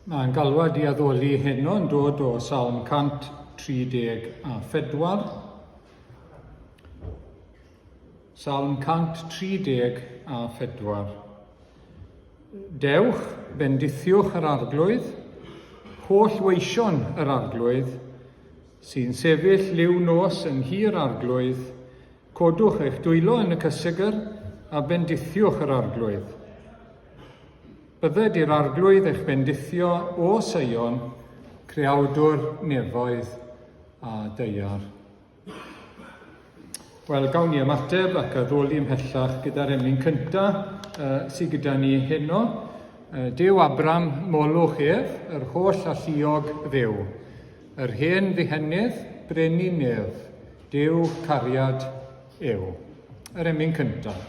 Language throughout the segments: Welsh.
Mae'n galwad i addoli heno yn dod o Salm 134. Salm 134. Dewch, bendithiwch yr Arglwydd, holl weision yr Arglwydd, sy'n sefyll liw nos yn nhŷ'r Arglwydd, codwch eich dwylo yn y cysegr a bendithiwch yr Arglwydd. Bydded i'r Arglwydd eich bendithio o Seion, creawdwr nefoedd a daear. Wel, gawn ni ymateb ac addoli ymhellach gyda'r emyn cynta uh, sydd gyda ni heno. Uh, Duw Abram, molwch ef, yr holl alluog Dduw. Yr hen ddihenydd, brenin nef, Duw cariad yw. Yr emyn cyntaf.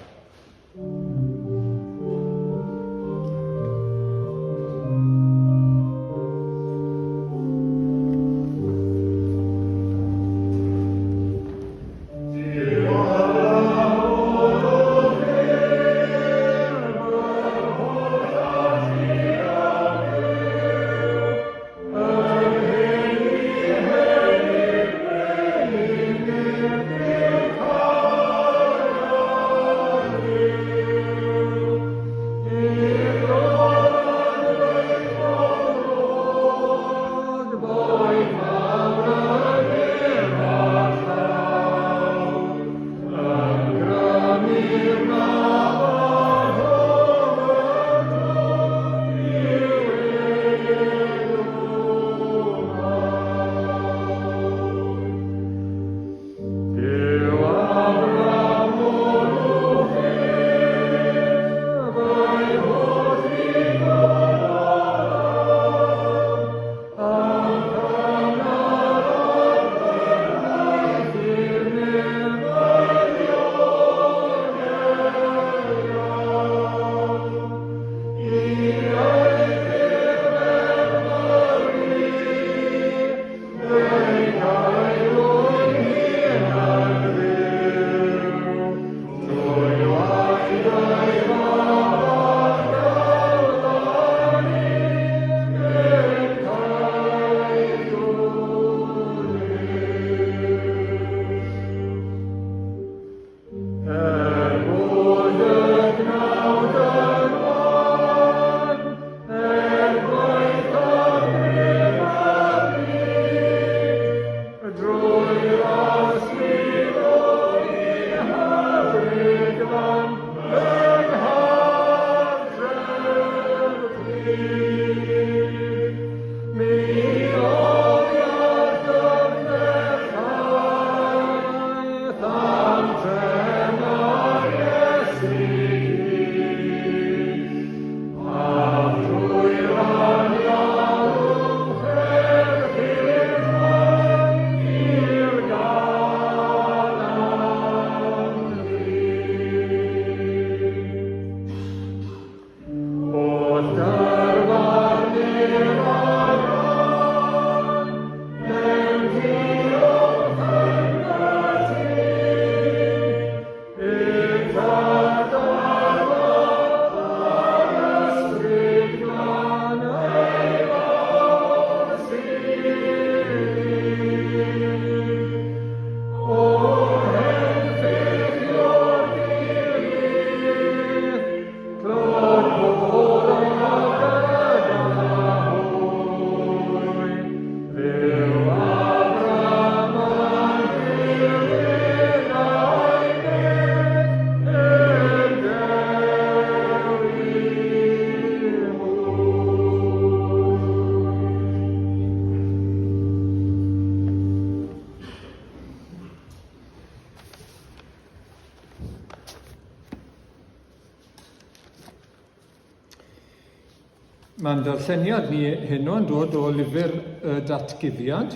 Mae'n darlleniad ni heno yn dod o lyfr y Datguddiad,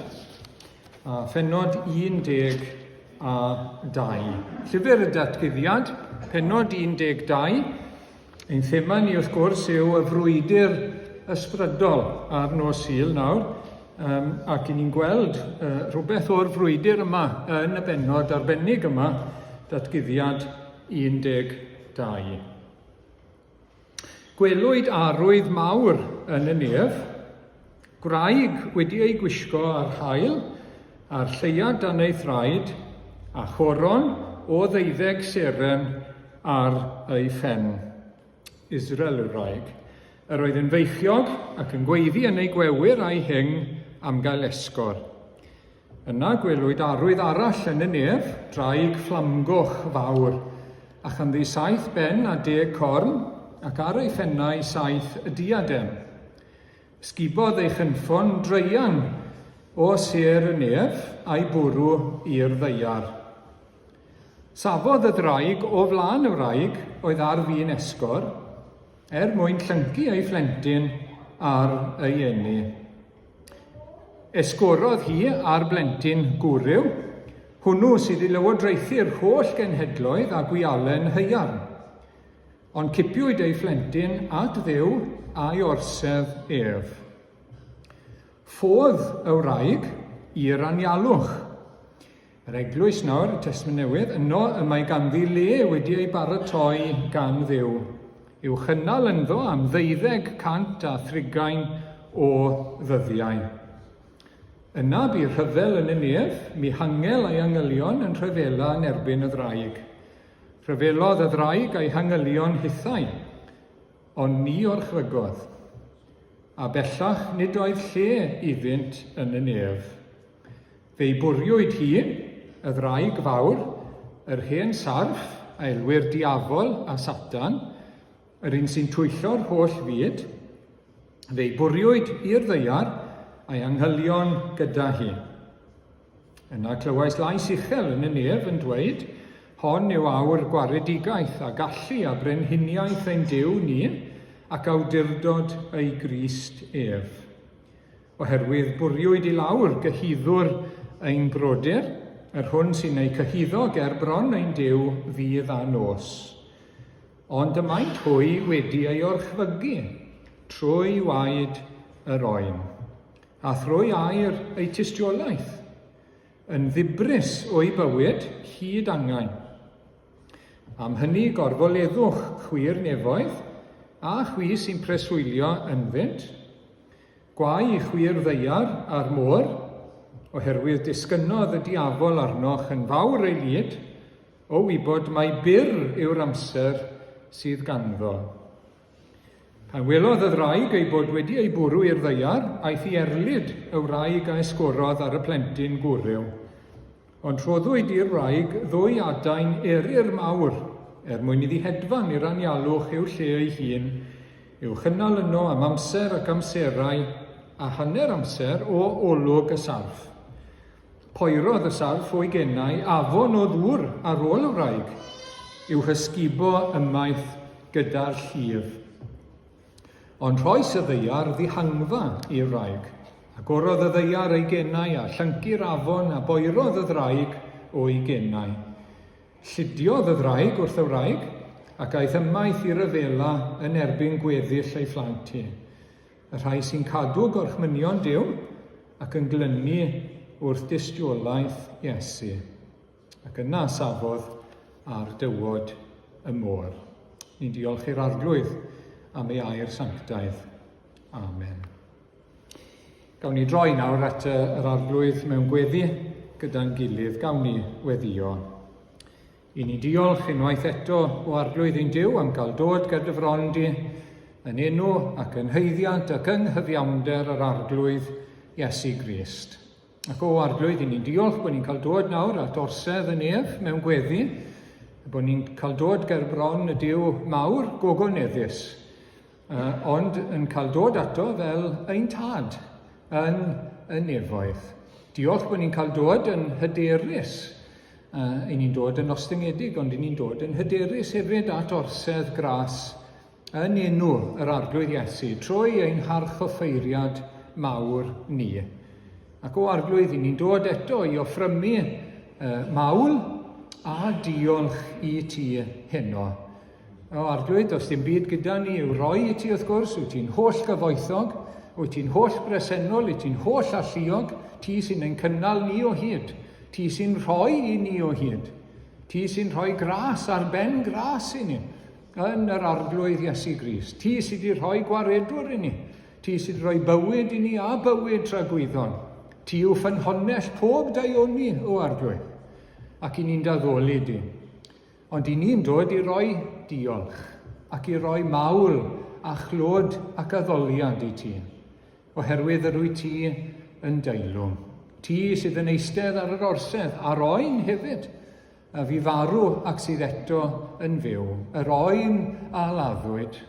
a phenod 12. Llyfr y Datguddiad, penod 12. Ein thema ni wrth gwrs yw y frwydr ysbrydol ar nos Sul nawr, um, ac i ni'n gweld uh, rhywbeth o'r frwydr yma yn y bennod arbennig yma, Datguddiad 12. Gwelwyd arwydd mawr yn y nef. Gwraig wedi ei gwisgo â'r haul, a'r lleuad dan ei thraed, a choron o ddeuddeg seren ar ei phen. Israel yw'r wraig. Yr oedd yn feichiog ac yn gweiddi yn ei gwewyr a'i hyng am gael esgor. Yna gwelwyd arwydd arall yn y nef, draig fflamgoch fawr, a chanddi saith ben a deg corn, ac ar ei phennau saith diadem. Sgubodd ei chynffon draean o sêr y nef a'i bwrw i'r ddaear. Safodd y ddraig o flaen y wraig oedd ar fin esgor, er mwyn llyncu ei phlentyn ar ei eni. Esgorodd hi ar blentyn gwryw, hwnnw sydd i lywodraethu'r holl genhedloedd â gwialen haearn. Ond cipiwyd ei phlentyn at Dduw a'i orsedd ef. Ffodd y wraig i'r anialwch. Yr eglwys nawr, y Testament Newydd, yno y mae ganddi le wedi ei baratoi gan Dduw, i'w chynnal ynddo am ddeuddeg cant a thrigain o ddyddiau. Yna bu rhyfel yn y nef, Mihangel a'i angylion yn rhyfela yn erbyn y ddraig. Rhyfelodd y ddraig a'i hangylion hithau, ond ni orchfygodd. A bellach nid oedd lle iddynt yn y nef. Fe'i bwriwyd hi, y ddraig fawr, yr hen sarff, a elwir Diafol a Satan, yr un sy'n twyllo'r holl fyd, fe'i bwriwyd i'r ddaear a'i anghylion gyda hi. Yna clywais lais uchel yn y nef yn dweud, Hon yw awr gwaredigaeth a gallu a brenhiniaeth ein Duw ni ac awdurdod ei Grist ef. Oherwydd bwriwyd i lawr gyhuddwr ein brodyr, yr hwn sy'n eu cyhuddo ger bron ein Duw ddydd a nos. Ond y maent hwy wedi ei orchfygu trwy waed yr oen, a thrwy air eu tystiolaeth, yn ddibris o'u bywyd hyd angau. Am hynny gorfoleddwch chwi'r nefoedd, a chwi sy'n preswylio ynddynt. Gwae i chwi'r ddaear a'r môr, oherwydd disgynnodd y diafol arnoch yn fawr ei lid, o wybod mai byr yw'r amser sydd ganddo. Pan welodd y ddraig ei bod wedi ei bwrw i'r ddaear, aeth i erlid y wraig a esgorodd ar y plentyn gwryw. Ond rhoddwyd i'r wraig ddwy adain eryr mawr, er mwyn iddi hedfan i'r anialwch i'w lle ei hun, i'w chynnal yno am amser ac amserau, a hanner amser o olwg y sarff. Poerodd y sarff o'i genau afon o ddŵr ar ôl y wraig, i'w hysgubo ymaith gyda'r llif. Ond rhoes y ddaear ddihangfa i'r wraig. Agorodd y ddaear ei genau a llyncu'r afon a boerodd y ddraig o'i genau. Llidiodd y ddraig wrth y wraig, ac aeth ymaith i ryfela yn erbyn gweddill ei phlant hi, y rhai sy'n cadw gorchmynion Duw ac yn glynu wrth dystiolaeth Iesu. Ac yna safodd ar dywod y môr. Ni'n diolch i'r Arglwydd am ei air sanctaidd. Amen. Gawn ni droi nawr at yr Arglwydd mewn gweddi gyda'n gilydd. Gawn ni weddio. I ni diolch unwaith eto o Arglwydd ein Duw am gael dod ger dy fron di yn enw ac yn haeddiant ac yng nghyfiawnder yr Arglwydd Iesu Grist. Ac o Arglwydd, i ni'n diolch bod ni'n cael dod nawr at orsedd y nef mewn gweddi, bod ni'n cael dod ger bron y Duw mawr gogoneddus, ond yn cael dod ato fel ein tad yn y nefoedd. Diolch bod ni'n cael dod yn hyderus. I ni'n dod yn ostyngedig, ond i ni'n dod yn hyderus hefyd at orsedd gras Yn enw yr Arglwydd Iesu, trwy ein harchoffeiriad mawr ni. Ac o Arglwydd, i ni'n dod eto i offrymu uh, mawl a diolch i ti heno. O Arglwydd, does dim byd gyda ni i'w roi i ti wrth gwrs, wyt ti'n holl gyfoethog, wyt ti'n holl bresennol, wyt ti'n holl alluog, ti sy'n ein cynnal ni o hyd, ti sy'n rhoi i ni o hyd, ti sy'n rhoi gras ar ben gras i ni. Yn yr Arglwydd Iesu Grist. Ti sydd wedi rhoi gwaredwr i ni. Ti sydd rhoi bywyd i ni a bywyd tragwyddon. Ti yw ffynhonnell pob daioni, o Arglwydd, ac i ni'n d'addoli di. Ond i ni'n dod i roi diolch, ac i roi mawl a chlod ac addoliad i ti, oherwydd yr wyt ti yn deilwng. Ti sydd yn eistedd ar yr orsedd, a'r oen hefyd, a fi farw ac sydd eto yn fyw, yr oen a laddwyd.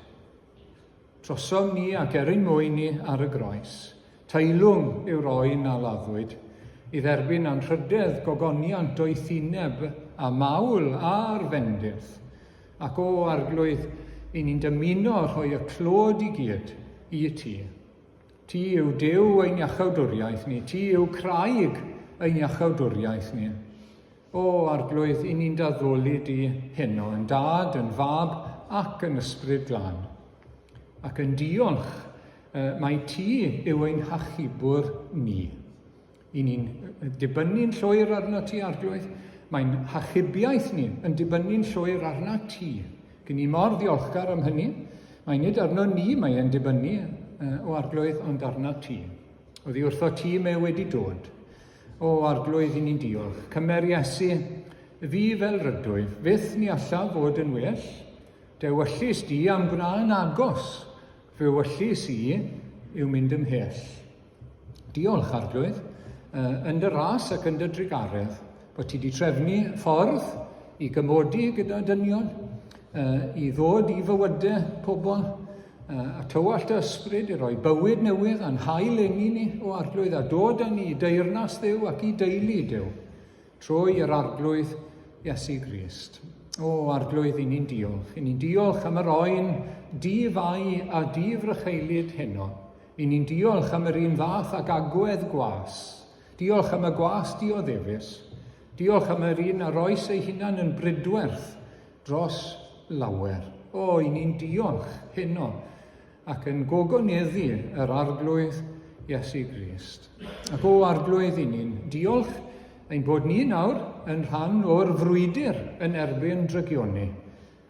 Trosom ni ac er ein mwyn ni ar y groes. Teilwng yw'r oen a laddwyd, i dderbyn anrhydedd, gogoniant, doethineb, a mawl a'r fendith. Ac o, Arglwydd, i ni'n dymuno rhoi y clod i gyd i ti. Ti yw Duw ein iachawdwriaeth ni, ti yw craig ein iachawdwriaeth ni. O, Arglwydd, i ni'n d'addoli di heno, yn Dad, yn Fab ac yn Ysbryd Glân. Ac yn diolch mai ti yw ein hachubwr ni. I ni'n dibynnu'n llwyr arno ti, Arglwydd. Mae'n hachubiaeth ni yn dibynnu'n llwyr arno ti. Gyn ni mor ddiolchgar am hynny. Mae nid arno ni mae e'n dibynnu, o Arglwydd, ond arno ti. Oddi wrtho ti mae wedi dod. O Arglwydd, i ni'n diolch. Cymer Iesu, fi fel rydwyf, fyth ni allaf fod yn well. Dewyllys di am gwna yn agos, fy wyllys i yw mynd ymhell. Diolch, Arglwydd, yn dy ras ac yn dy drugaredd, bod ti wedi trefnu ffordd i gymodi gyda dynion, i ddod i fywydau pobl, a tywallt dy ysbryd i roi bywyd newydd a'n hail eni ni, o Arglwydd, a dod â ni i deyrnas Dduw ac i deulu Duw, trwy yr Arglwydd Iesu Grist. O Arglwydd, i ni'n diolch. I ni'n diolch am yr oen di-fai a di-frycheulyd heno. I ni'n diolch am yr un fath ag agwedd gwas. Diolch am y gwas dioddefus. Diolch am yr un a roes ei hunan yn brydwerth dros lawer. O, i ni'n diolch heno ac yn gogoneddu yr Arglwydd Iesu Grist. Ac o Arglwydd, i ni'n diolch ein bod ni nawr yn rhan o'r frwydr yn erbyn drygioni,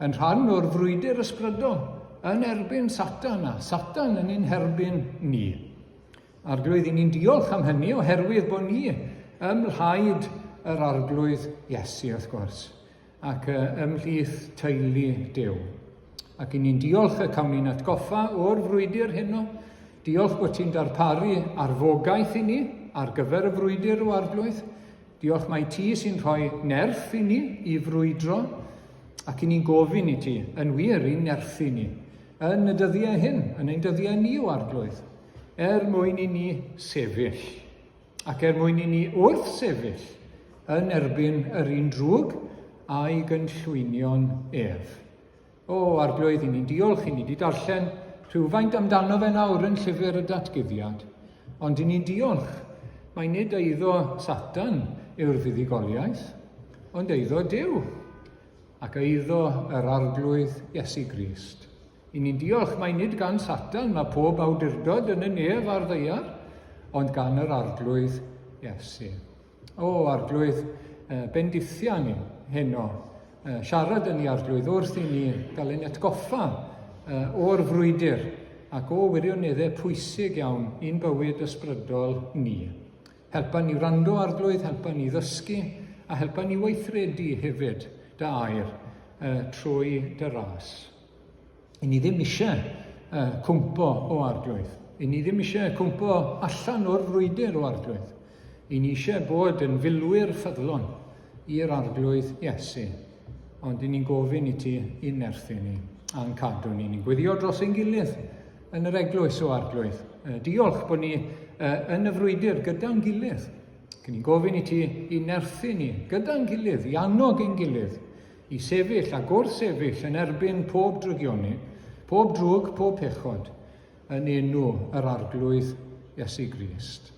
yn rhan o'r frwydr ysbrydol yn erbyn Satan a Satan yn ein herbyn ni. Arglwydd, i ni'n diolch am hynny oherwydd bod ni ym mhlaid yr Arglwydd Iesu, wrth gwrs. ac ymhlith teulu Duw. Ac i ni'n diolch y cawn ni'n atgoffa o'r frwydr heno. Diolch bod ti'n darparu arfogaeth i ni ar gyfer y frwydr o Arglwydd. Diolch mai ti sy'n rhoi nerth i ni i frwydro ac i ni'n gofyn i ti yn wir i nerthu ni yn y dyddiau hyn, yn ein dyddiau ni o Arglwydd, er mwyn i ni sefyll. Ac er mwyn i ni wrthsefyll yn erbyn yr un drwg a'i gynllwynion ef. O, Arglwydd, i ni'n diolch i ni wedi darllen rhywfaint amdano fe nawr yn llyfr y datguddiad, ond i ni'n diolch mai nid eiddo Satan yw'r fuddugoliaeth, ond eiddo Duw ac eiddo yr Arglwydd Iesu Grist. I ni'n diolch mai nid gan Satan mae pob awdurdod yn y nef a'r ddaear, ond gan yr Arglwydd Iesu. O, Arglwydd, bendithia ni heno. Siarad yn ni, Arglwydd, wrth i ni gael ein atgoffa o'r frwydr ac o wirioneddau pwysig iawn i'n bywyd ysbrydol ni. Helpa ni wrando, Arglwydd, helpa ni ddysgu, a helpa ni weithredu hefyd dy air trwy dy ras. I ni ddim eisiau cwmpo o Arglwydd. I ni ddim eisiau cwmpo allan o'r frwydr o Arglwydd. I ni eisiau bod yn filwyr ffyddlon i'r Arglwydd Iesu. Ond i ni'n gofyn i ti i nerthu ni a'n cadw ni. Ni'n gweddio dros ein gilydd yn yr eglwys o Arglwydd. Diolch bod ni yn y frwydr gyda'n gilydd. Cyn ni'n gofyn i ti i nerthu ni gyda'n gilydd, i annog ein gilydd, i sefyll a gwrthsefyll yn erbyn pob drygioni, pob drwg, pob pechod, yn enw yr Arglwydd Iesu Grist.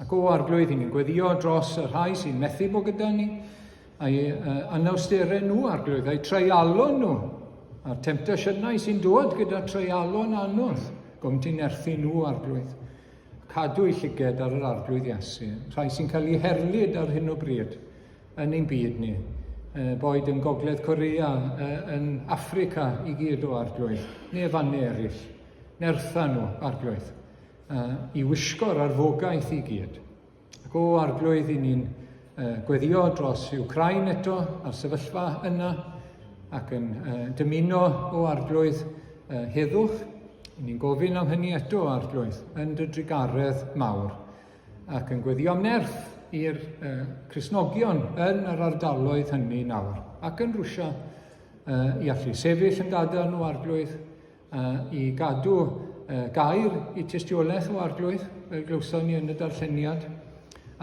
Ac o Arglwydd, i ni'n gweddio dros y rhai sy'n methu bod gyda ni, a'i anawsterau nhw, Arglwydd, a'i treialon nhw, a'r temtasiynau sy'n dod gyda treialon anodd, gofyn ti'n nerthu nhw, Arglwydd. Cadw eu llyged ar yr Arglwydd Iesu, rhai sy'n cael eu herlid ar hyn o bryd, yn ein byd ni, boed yn Gogledd Korea, yn Affrica i gyd o Arglwydd, neu fannau eraill. Nertha nhw, Arglwydd. i wisgo'r arfogaeth i gyd. Ac o Arglwydd, i ni'n gweddio dros Wcráin eto a'r sefyllfa yna, ac yn dymuno o Arglwydd heddwch. I ni'n gofyn am hynny eto, Arglwydd, yn dy drugaredd mawr, ac yn gweddio am nerth i'r Cristnogion yn yr ardaloedd hynny nawr, ac yn Rwsia, i allu sefyll yn gadarn o Arglwydd, i gadw gair i tystiolaeth o Arglwydd, fel glywson ni yn y darlleniad,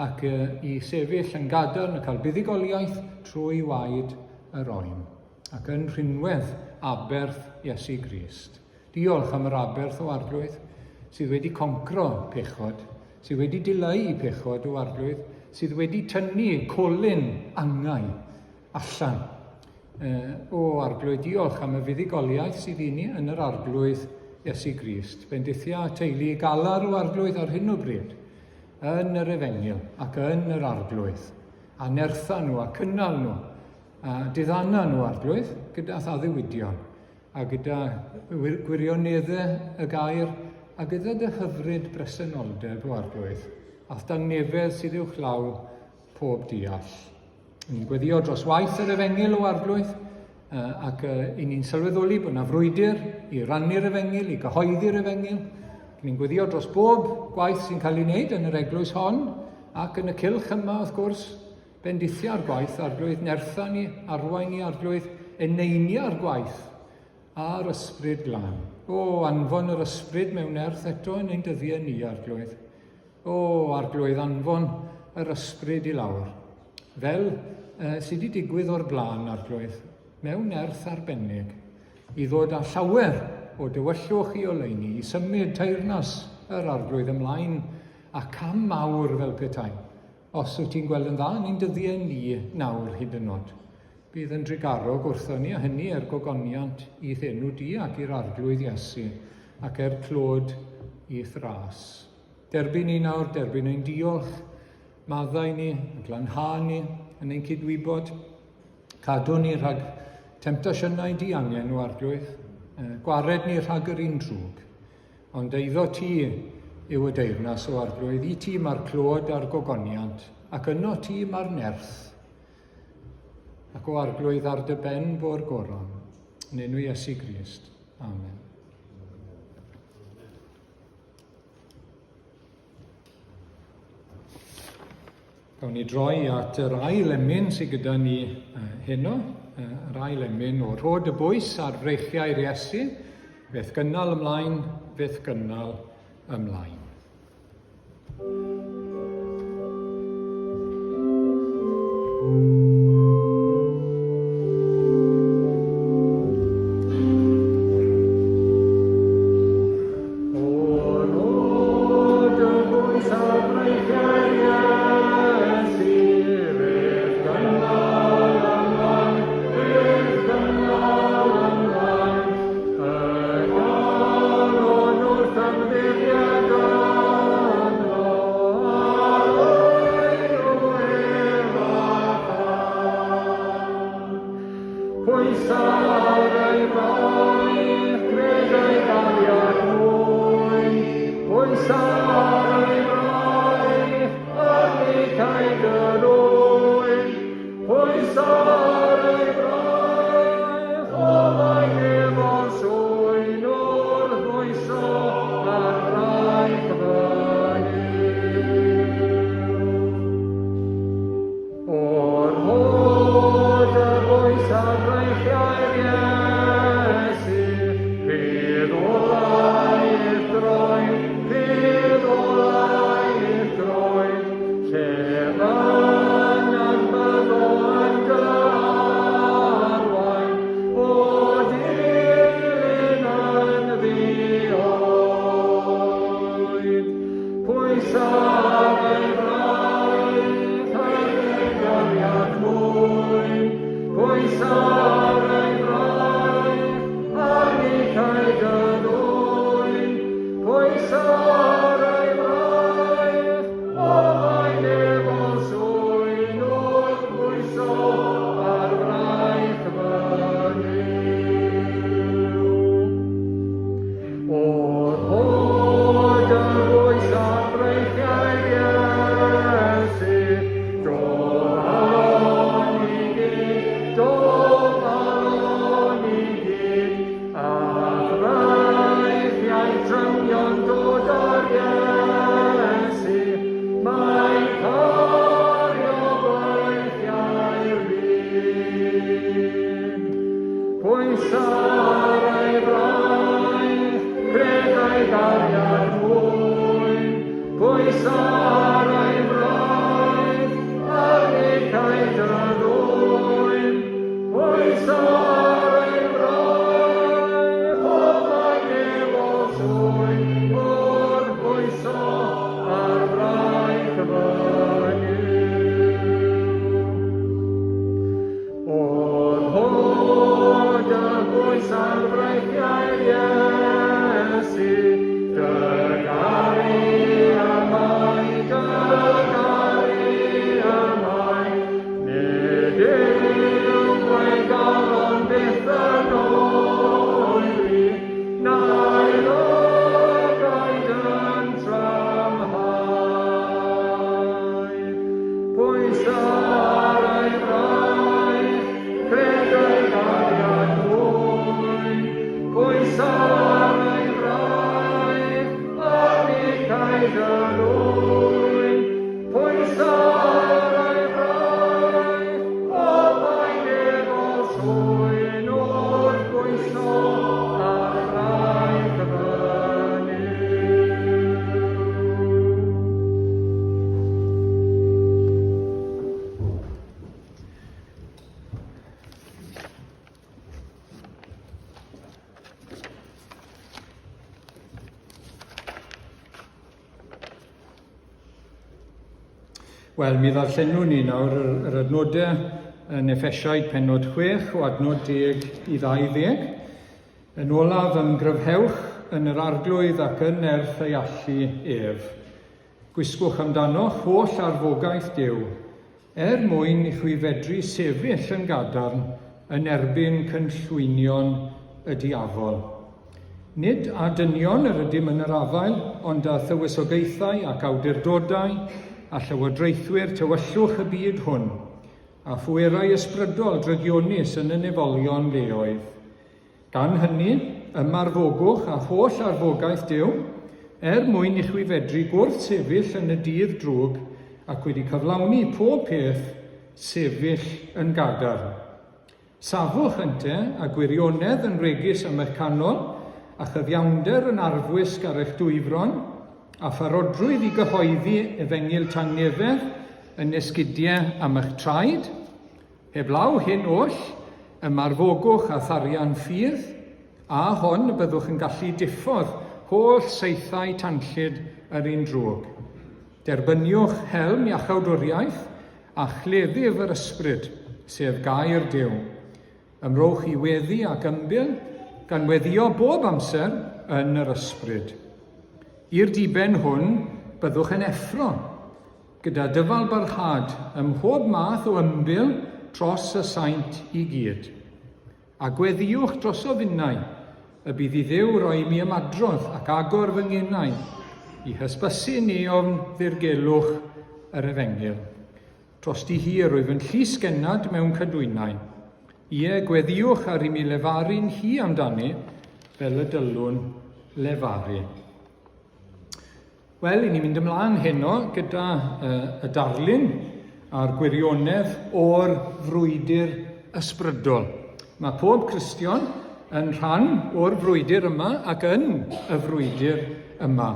ac i sefyll yn gadarn a cael buddugoliaeth trwy waed yr oen, ac yn rhinwedd aberth Iesu Grist. Diolch am yr aberth o Arglwydd, sydd wedi concro pechod, sydd wedi dileu pechod o Arglwydd, sydd wedi tynnu colyn angau allan. O Arglwydd, diolch am y fuddugoliaeth sydd i ni yn yr Arglwydd Iesu Grist. Bendithia teulu Galar o Arglwydd ar hyn o bryd, yn yr Efengyl ac yn yr Arglwydd. A nertha nhw a cynnal nhw, a diddana nhw, Arglwydd, gyda addewidion, a gyda gwirioneddau y gair, a gyda dy hyfryd bresenoldeb o Arglwydd, a'th dangnefedd sydd uwchlaw pob deall. Ni'n gweddio dros waith yr efengyl o Arglwydd, ac i ni'n sylweddoli bod yna frwydr i rannu'r efengyl, i gyhoeddi'r efengyl. Ni'n gweddio dros bob gwaith sy'n cael ei wneud yn yr eglwys hon ac yn y cylch yma, wrth gwrs, bendithia'r gwaith, Arglwydd, nertha ni, arwain ni, Arglwydd, eneinia'r gwaith a'r ysbryd glân. O, anfon yr ysbryd mewn nerth eto yn ein dyddiau ni, Arglwydd. O, Arglwydd, anfon yr ysbryd i lawr, fel sydd wedi digwydd o'r blaen, Arglwydd, mewn nerth arbennig, i ddod â llawer o dywyllwch i oleuni, i symud teyrnas yr Arglwydd ymlaen, a cam mawr fel petai. Os wyt ti'n gweld yn dda yn ein dyddiau ni nawr hyd yn nod. Bydd yn drugarog wrthon ni, a hynny er gogoniant i'th enw di ac i'r Arglwydd Iesu, ac er clod i'th ras. Derbyn ni nawr, derbyn ein diolch, maddau ni, a glanhau ni yn ein cydwybod, cadw ni rhag temtasiynau diangen o Arglwydd, gwared ni rhag yr un drwg, ond eiddo ti yw y deyrnas o Arglwydd, i ti mae'r clod a'r gogoniant, ac yno ti mae'r nerth. Ac o Arglwydd ar dy ben bo'r goron. Yn enw Iesu Grist. Amen. Gawn ni droi at yr ail emyn sydd gyda ni heno, yr ail emyn o Rhod y Bwys ar freichiau'r Iesu, Beth gynnal ymlaen, beth gynnal ymlaen. gariad mwyn, pwyso ar ei fraich, arni cae dy ddwyn. Pwyso ar ei fraich, o mae nefol swyn, wrth bwyso ar fraich fy Nuw. O'r hod y bwys ar freichiau'r Iesu, dy garu y mae, dy garu y mae. Nid yw gwe galon byth yn oeri, na'i lygaid yn tramhau. Pwys ar ei fraich, cred ei gariad mwyn. Pwys ar ei fraich, arni caed y lwyn. Pwys ar ei fraich, o mae nefol swyn, wrth bwyso ar fraich fy Nuw. Wel, mi ddarllenwn ni nawr yr, yr adnodau yn Effesiaid pennod 6 o adnod 10 i 20. Yn olaf, ymgryfhewch yn yr Arglwydd ac yn nerth ei allu ef. Gwisgwch amdanoch holl arfogaeth Duw, er mwyn i chwi fedru sefyll yn gadarn yn erbyn cynllwynion y diafol. Nid â dynion yr ydym yn yr afael, ond â thywysogaethau ac awdurdodau a llywodraethwyr tywyllwch y byd hwn, a phwerau ysbrydol drygionus yn y nefolion leoedd. Gan hynny, ymarfogwch â holl arfogaeth Duw, er mwyn i chwi fedru gwrthsefyll yn y dydd drwg ac wedi cyflawni pob peth, sefyll yn gadarn. Safwch ynte, a gwirionedd yn wregus am eich canol, a chyfiawnder yn arfwisg ar eich dwyfron, a pharodrwydd i gyhoeddi efengyl tangnefedd yn esgidiau am eich traed. Heblaw hyn oll, ymarfogwch â tharian ffydd, a hon y byddwch yn gallu diffodd holl saethau tanllyd yr un drwg. Derbyniwch helm iachawdwriaeth, A chleddyf yr Ysbryd, sef gair Duw. Ymrowch i weddi ac ymbil, gan weddïo bob amser yn yr Ysbryd. I'r diben hwn, byddwch yn effro, gyda dyfalbarhad ym mhob math o ymbil dros y saint i gyd. A gweddïwch drosof finnau, y bydd i Dduw roi i mi ymadrodd ac agor fy ngenau, i hysbysu neofn ddirgelwch yr efengyl. Drosti hi yr wyf yn llys gennad mewn cadwynau. Ie, gweddïwch ar i mi lefaru'n hi amdani, fel y dylwn lefaru. Wel, i ni'n mynd ymlaen heno gyda uh, y darlun a'r gwirionedd o'r frwydr ysbrydol. Mae pob Cristion yn rhan o'r frwydr yma ac yn y frwydr yma.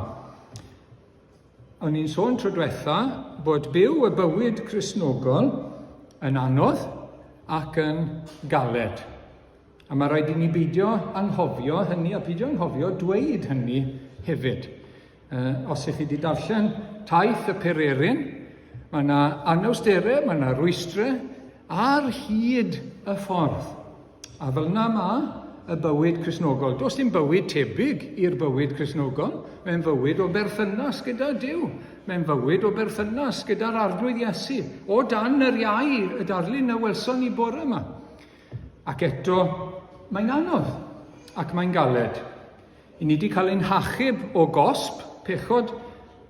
O'n i'n sôn tro diwetha bod byw y bywyd Cristnogol yn anodd ac yn galed. A mae rhaid i ni beidio anghofio hynny a peidio anghofio dweud hynny hefyd. Uh, os ych chi wedi darllen Taith y Pererin, mae yna anawsterau, mae yna rwystrau ar hyd y ffordd. A fel yna mae y bywyd Cristnogol. Does dim bywyd tebyg i'r bywyd Cristnogol. Mae'n fywyd o berthynas gyda Duw. Mae'n fywyd o berthynas gyda'r Arglwydd Iesu. O dan yr iau, y darlun na welson ni bore yma. Ac eto, mae'n anodd ac mae'n galed. I ni wedi cael ein hachub o gosb, pechod,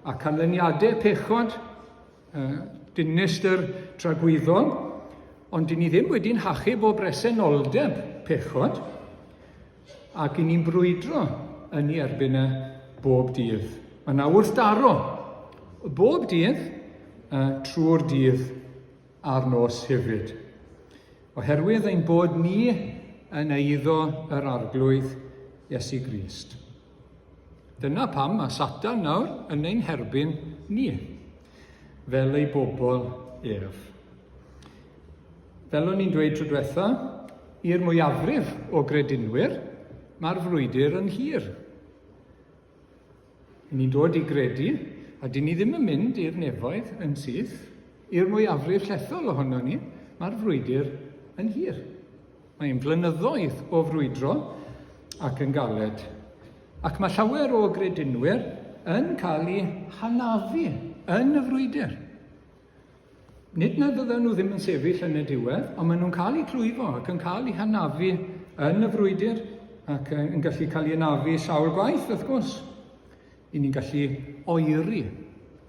a canlyniadau pechod, uh, dinistr tragwyddol, ond dyn ni ddim wedi'n hachub o bresenoldeb pechod, ac i ni'n brwydro yn ei erbyn e bob dydd. Mae yna wrthdaro bob dydd uh, trwy'r dydd a'r nos hefyd. Oherwydd ein bod ni yn eiddo yr Arglwydd Iesu Grist. Dyna pam mae Satan nawr yn ein herbyn ni, fel ei bobl ef. Fel o'n i'n dweud tro diwetha, i'r mwyafrif o gredinwyr, mae'r frwydr yn hir. I ni'n dod i gredu, a dyn ni ddim yn mynd i'r nefoedd yn syth, i'r mwyafrif llethol ohono ni, mae'r frwydr yn hir. Mae'n flynyddoedd o frwydro ac yn galed. Ac mae llawer o gredinwyr yn cael eu hanafu yn y frwydr. Nid na fydden nhw ddim yn sefyll yn y diwedd, ond maen nhw'n cael eu clwyfo ac yn cael eu hanafu yn y frwydr ac yn gallu cael eu anafu sawl gwaith, wrth gwrs. I ni'n gallu oeri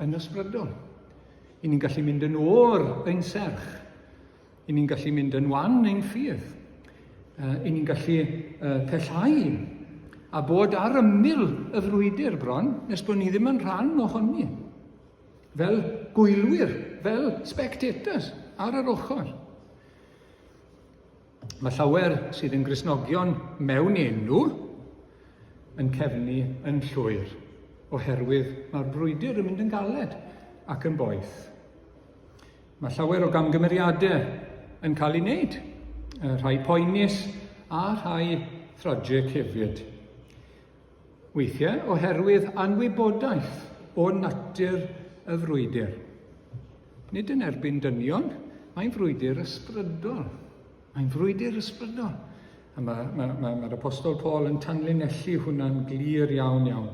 yn ysbrydol. I ni'n gallu mynd yn o'r ein serch. I ni'n gallu mynd yn wan ein ffydd. I ni'n gallu pellhau a bod ar ymyl y frwydr bron nes bod ni ddim yn rhan ohoni. Fel gwylwyr, fel spectators, ar yr ochr. Mae llawer sydd yn Gristnogion mewn enw yn cefnu yn llwyr, oherwydd mae'r brwydr yn mynd yn galed ac yn boeth. Mae llawer o gamgymeriadau yn cael ei wneud, rhai poenus a rhai tragic hefyd. Weithiau oherwydd anwybodaeth o natur y frwydr. Nid yn erbyn dynion, mae'n frwydr ysbrydol. Mae'n frwydr ysbrydol. A mae'r mae, mae, mae apostol Paul yn tanlinellu hwnna'n glir iawn iawn.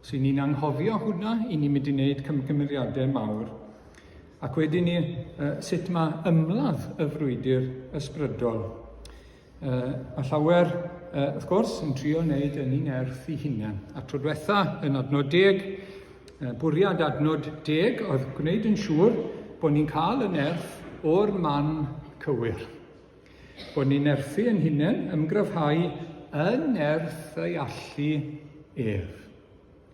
Os i ni'n anghofio hwnna, i ni'n mynd i wneud cymgymeriadau mawr. Ac wedyn ni, sut mae ymladd y frwydr ysbrydol. A llawer, wrth gwrs, yn trio wneud yn ei nerth ei hunan. A tro diwetha, yn adnod deg, bwriad adnod deg oedd gwneud yn siŵr bod ni'n cael y nerth o'r man cywir. Bod ni'n nerthu yn hunain, ymgryfhau yn nerth ei allu ef.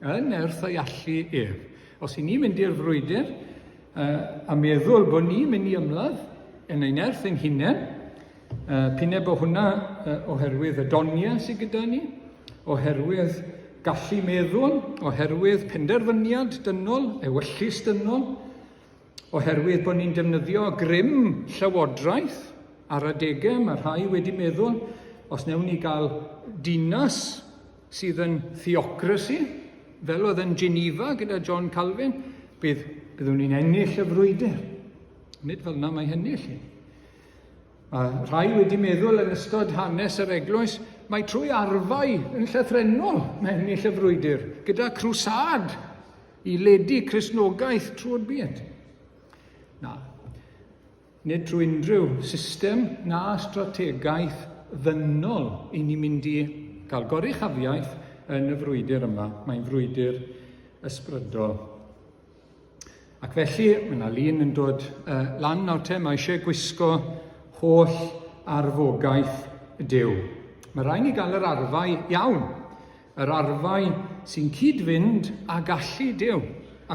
Yn nerth ei allu ef. Os i ni'n mynd i'r frwydr uh, a meddwl bod ni'n mynd i ymladd yn ei nerth ein hunain, uh, p'un bod hwnna uh, oherwydd y doniau sydd gyda ni, oherwydd gallu meddwl, oherwydd penderfyniad dynol, ewyllys dynol, Oherwydd bod ni'n defnyddio grym llywodraeth ar adegau, mae rhai wedi meddwl, os newn ni gael dinas sydd yn theocracy, fel oedd yn Geneva gyda John Calvin, bydd, byddwn ni'n ennill y frwydr. Nid fel yna mae hynny, lle. Mae rhai wedi meddwl yn ystod hanes yr eglwys, mae trwy arfau yn llythrennol mae ennill y frwydr, gyda crwsad i ledu Cristnogaeth trwy'r byd. Na, nid trwy unrhyw system na strategaeth ddynol i ni mynd i gael goruchafiaeth yn y frwydr yma. Mae'n frwydr ysbrydol. Ac felly, mae yna lun yn dod uh, lan nawr te, mae eisiau gwisgo holl arfogaeth Duw. Mae rhaid ni gael yr arfau iawn. Yr arfau sy'n cyd-fynd â gallu Duw,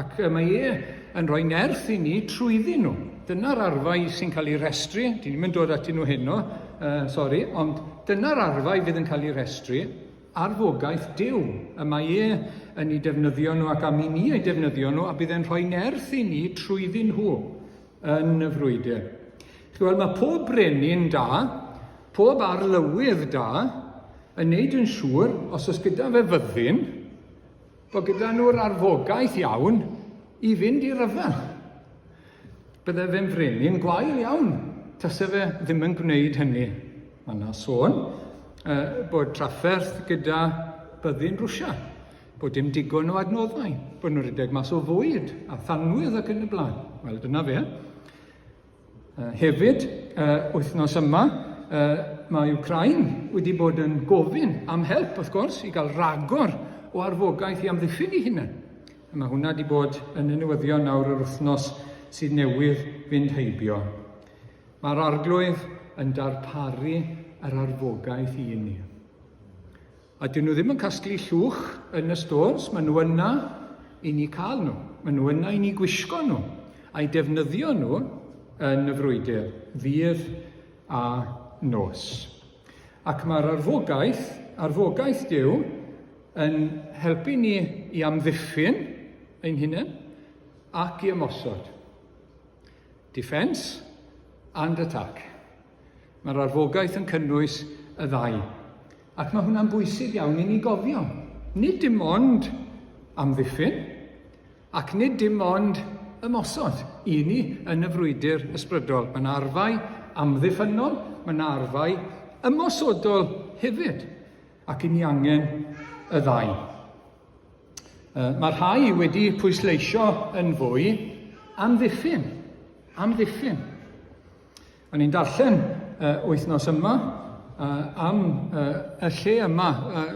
ac mae e yn rhoi nerth i ni trwyddyn nhw. Dyna'r arfau sy'n cael eu rhestru, dyn ni'n mynd dod atyn nhw heno, uh, sori, ond dyna'r arfau fydd yn cael eu rhestru, arfogaeth Duw, y mae e yn ei defnyddio nhw ac am i ni eu defnyddio nhw, a bydd e'n rhoi nerth i ni trwyddyn nhw yn y frwydr. Chi weld, mae pob brenin da, pob arlywydd da, yn neud yn siŵr, os oes gyda fe fyddin, bod gyda nhw'r arfogaeth iawn i fynd i ryfel. Bydde fe'n frenin gwael iawn tase fe ddim yn gwneud hynny. Mae yna sôn uh, bod trafferth gyda byddin Rwsia, bod dim digon o adnoddau, bod nhw'n rhedeg mas o fwyd a thanwydd ac yn y blaen. Wel, dyna fe. Uh, hefyd, uh, wythnos yma, uh, mae Wcrain wedi bod yn gofyn am help, wrth gwrs, i gael ragor o arfogaeth i amddiffyn ei hunain. A mae hwnna wedi bod yn y newyddion nawr yr wythnos sydd newydd fynd heibio. Mae'r arglwydd yn darparu yr arfogaeth i ni. A dyn nhw ddim yn casglu llwch yn y stores, maen nhw yna i ni cael nhw. Maen nhw yna i ni gwisgo nhw, a'i defnyddio nhw yn y frwydr, ddydd a nos. Ac mae'r arfogaeth, arfogaeth Duw, yn helpu ni i amddiffyn ein hunain ac i ymosod. Defence and attack. Mae'r arfogaeth yn cynnwys y ddau. Ac mae hwnna'n bwysig iawn i ni gofio. Nid dim ond amddiffyn, ac nid dim ond ymosod i ni yn y frwydr ysbrydol. Mae yna arfau amddiffynnol, mae yna arfau ymosodol hefyd, ac i ni angen y ddau. Mae rhai wedi pwysleisio yn fwy amddiffyn, amddiffyn. O'n i'n darllen wythnos yma am y lle yma,